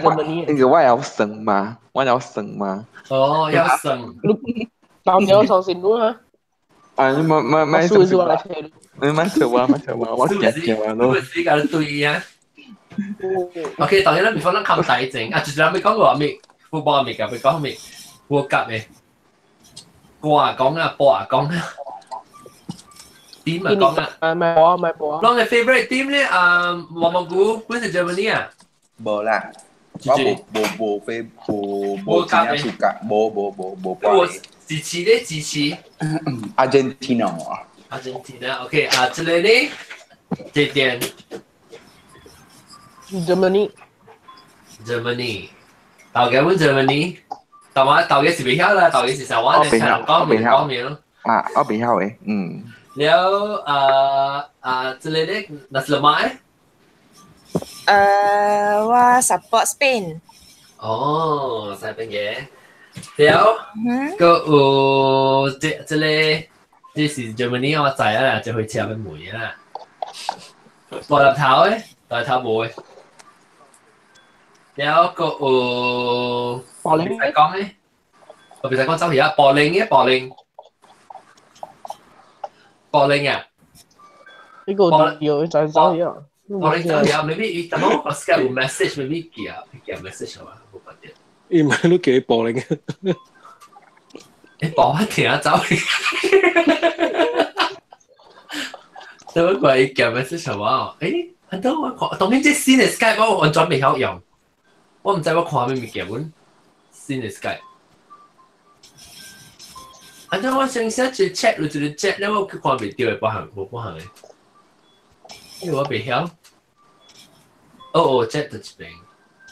我那個我要算嘛，我要算嘛。哦，要算。當了相信你啊。啊，你買買買，輸輸我來聽。你買錯啊，買錯啊，我驚驚啊咯。你是甲你對啊。OK，當然啦，before 咱冚大正，啊，就是咱欲講過咩，football 咩，欲講咩，World Cup 嘅。歌啊講啊，波啊講啊，team 啊講啊。啊，咪波咪波。攏嘅 favorite team 咧，啊，黃毛菇本是 Germany 啊。無啦，我無無無飛無無真正暑假，無無無無我支持咧，支持。 Argentina。 Argentina，OK 啊，這個咧，這點。 Germany。 Germany，大家問 Germany。但我大家是袂曉啦，大家是啥我哋成講明講明咯。啊，我袂曉的，嗯。了啊啊，這個咧，那是乜咧？我 support Spain。哦，西班牙。了，閣有這這個，這是 Germany 我知啊，這回車欲問啊。大粒頭的，大粒頭無的。了閣有，柏林袂使講咧，我袂使講走去啊，柏林嘅柏林，柏林啊，呢個要就走去啊。柏林走去啊，maybe 伊當我 Skype 有 message，maybe 寄啊寄 message 啊，無關鍵。伊毋係你叫伊柏林。你柏我聽走去。怎麼鬼寄 message 什麼？誒，很多我看，當然這新的 Skype 我完全袂曉用。我毋知我看啥物件本新的 Skype。啊，怎我先寫一個 chat 有一個 chat 咧，我去看袂著的，別項無別項的，因為我袂曉。哦哦，chat 就這邊。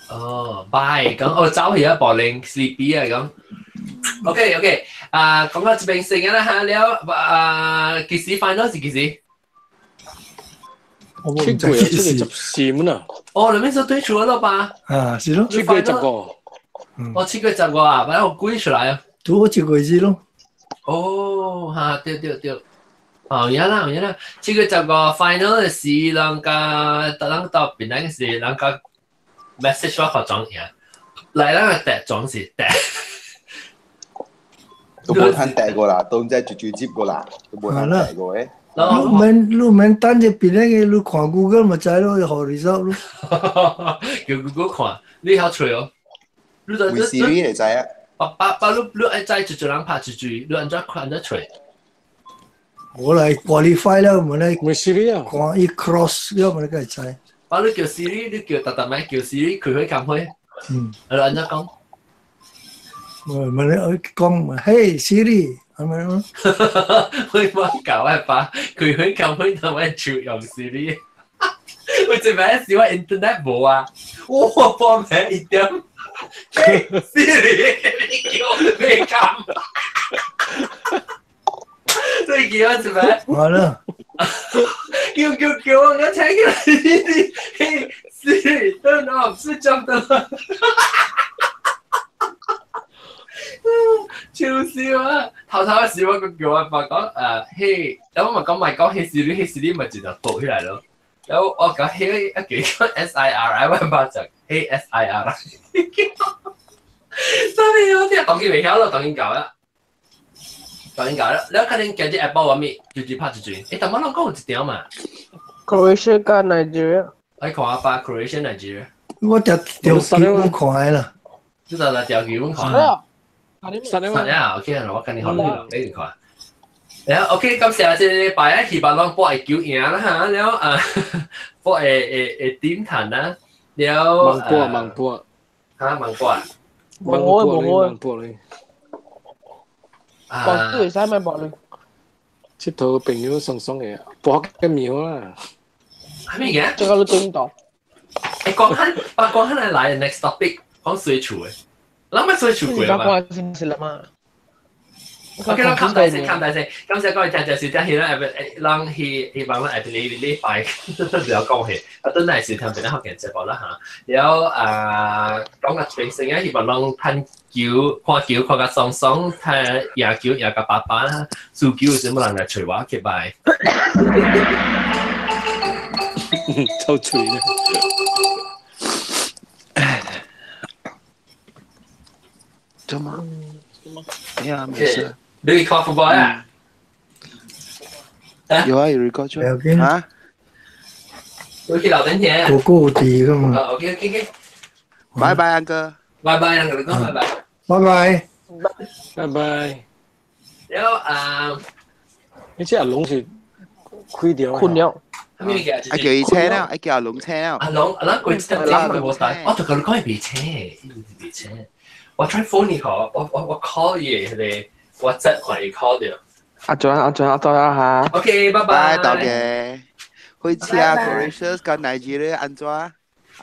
哦，bye 講哦走去啊，柏林 sleepy 啊講。OK OK，啊，講到這邊先啦哈了，啊，幾時 final 是幾時？我唔知幾時。7月14啊。哦，你們說對出了吧？啊，是咯。7月15。哦，7月15啊，反正我估出來啊。拄好一個月咯。哦，哈，對對對。哦，有啦有啦，7月15 final 的時，人家人到邊個時，人家 message 我發裝嘢，來咱個趯裝是趯。都無通趯過啦，都唔知直接接過啦，都無通趯過誒。你免你免等這邊個，你看 Google 嘛知咯，予 result 咯。叫 Google 看，你曉揣哦。你就為 Siri 會知啊。爸爸爸，你你愛知一一人拍一句，你按怎看按怎揣？我來 qualify 了，我來看伊 cross 了，我來會知。爸，你叫 Siri，你叫特特咪叫 Siri 開會開會。嗯。你按怎講？我我來講，Hey Siri，係咪咯？我冇搞啊爸，開會開會同我就用 Siri。我這邊是我 internet 無啊，我幫命一點。Hey Siri，你叫我未撳。所以叫我做咩？好啦。叫叫叫我聽佢，Hey Siri，turn off，switch off 得啦。超笑啊！頭頭嘅時我個叫我爸講誒，嘿，咁我咪講咪講嘿是你嘿是你咪就就倒起來咯。然後我講嘿一幾個 S I R I，我爸就 A S I R。真係我聽當機未曉咯，當然搞啦，當然搞啦。你肯定今日 Apple 話咩？就就拍一轉，誒，但我攏講有一條嘛。 Croatia 加 Nigeria。我看阿爸 Croatia Nigeria。我條條基本看啦。這就係條基本看。實啊，OK 我跟你學你俾你看。然後 OK，感謝這禮拜啊，希望攏博會球贏啦嚇，然後啊，博會會會點彈啦，然後盲波盲波嚇盲波啊，盲波你盲波你，博都會使咪博你？佚佗朋友爽爽的，博嘅苗啦。係咩嘅？這個都點到？誒，講緊，我講緊來 next topic，講水厝嘅。諗乜水厝過嘛？關先啦嘛。 OK 啦，冚大聲，冚大聲。感謝各位聽眾收聽，希望人希希望咱下禮禮拜不要講戲，啊，等下時聽別人學嘅節目啦嚇。然後啊，講個全星啊，希望攏趁球看球看甲爽爽，睇贏球贏甲爸爸啦，輸球有啥物人來揣我，拜拜。臭嘴咧！做嘛？哎呀，沒事。你看 football 啊？有啊，有 record 出啊？你去樓頂聽。個個字噶嘛。 OK OK OK。拜拜，安哥。拜拜，安哥，你講拜拜。拜拜。拜拜。然後啊，你這阿龍是開掉？困了。咩嘅？啊叫伊車了，啊叫阿龍車了。阿龍，阿龍佢真係冇帶，我就同你講係別車，別車。我 try phone 你嗬，我我我 call 伊個，我真看伊 call 掉。阿俊，阿俊，阿再啊嚇。 OK，拜拜。到嘅。開始啊，Croatia 跟 Nigeria 安怎？啊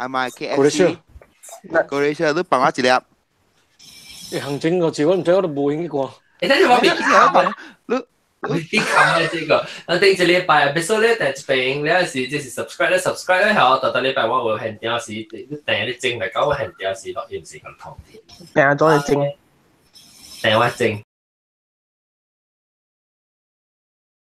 咪 KFC。Croatia 你幫我一粒。欸，行政個字我唔知，我都無興去看。欸，等陣我未看，你。你看這個，啊，頂一禮拜，別說咧，第一邊，你是這是 subscribe 咧，subscribe 咧，後，到到禮拜我有現場時，你訂你整來講，我現場時錄音時咁通知。訂咗你整，訂我整。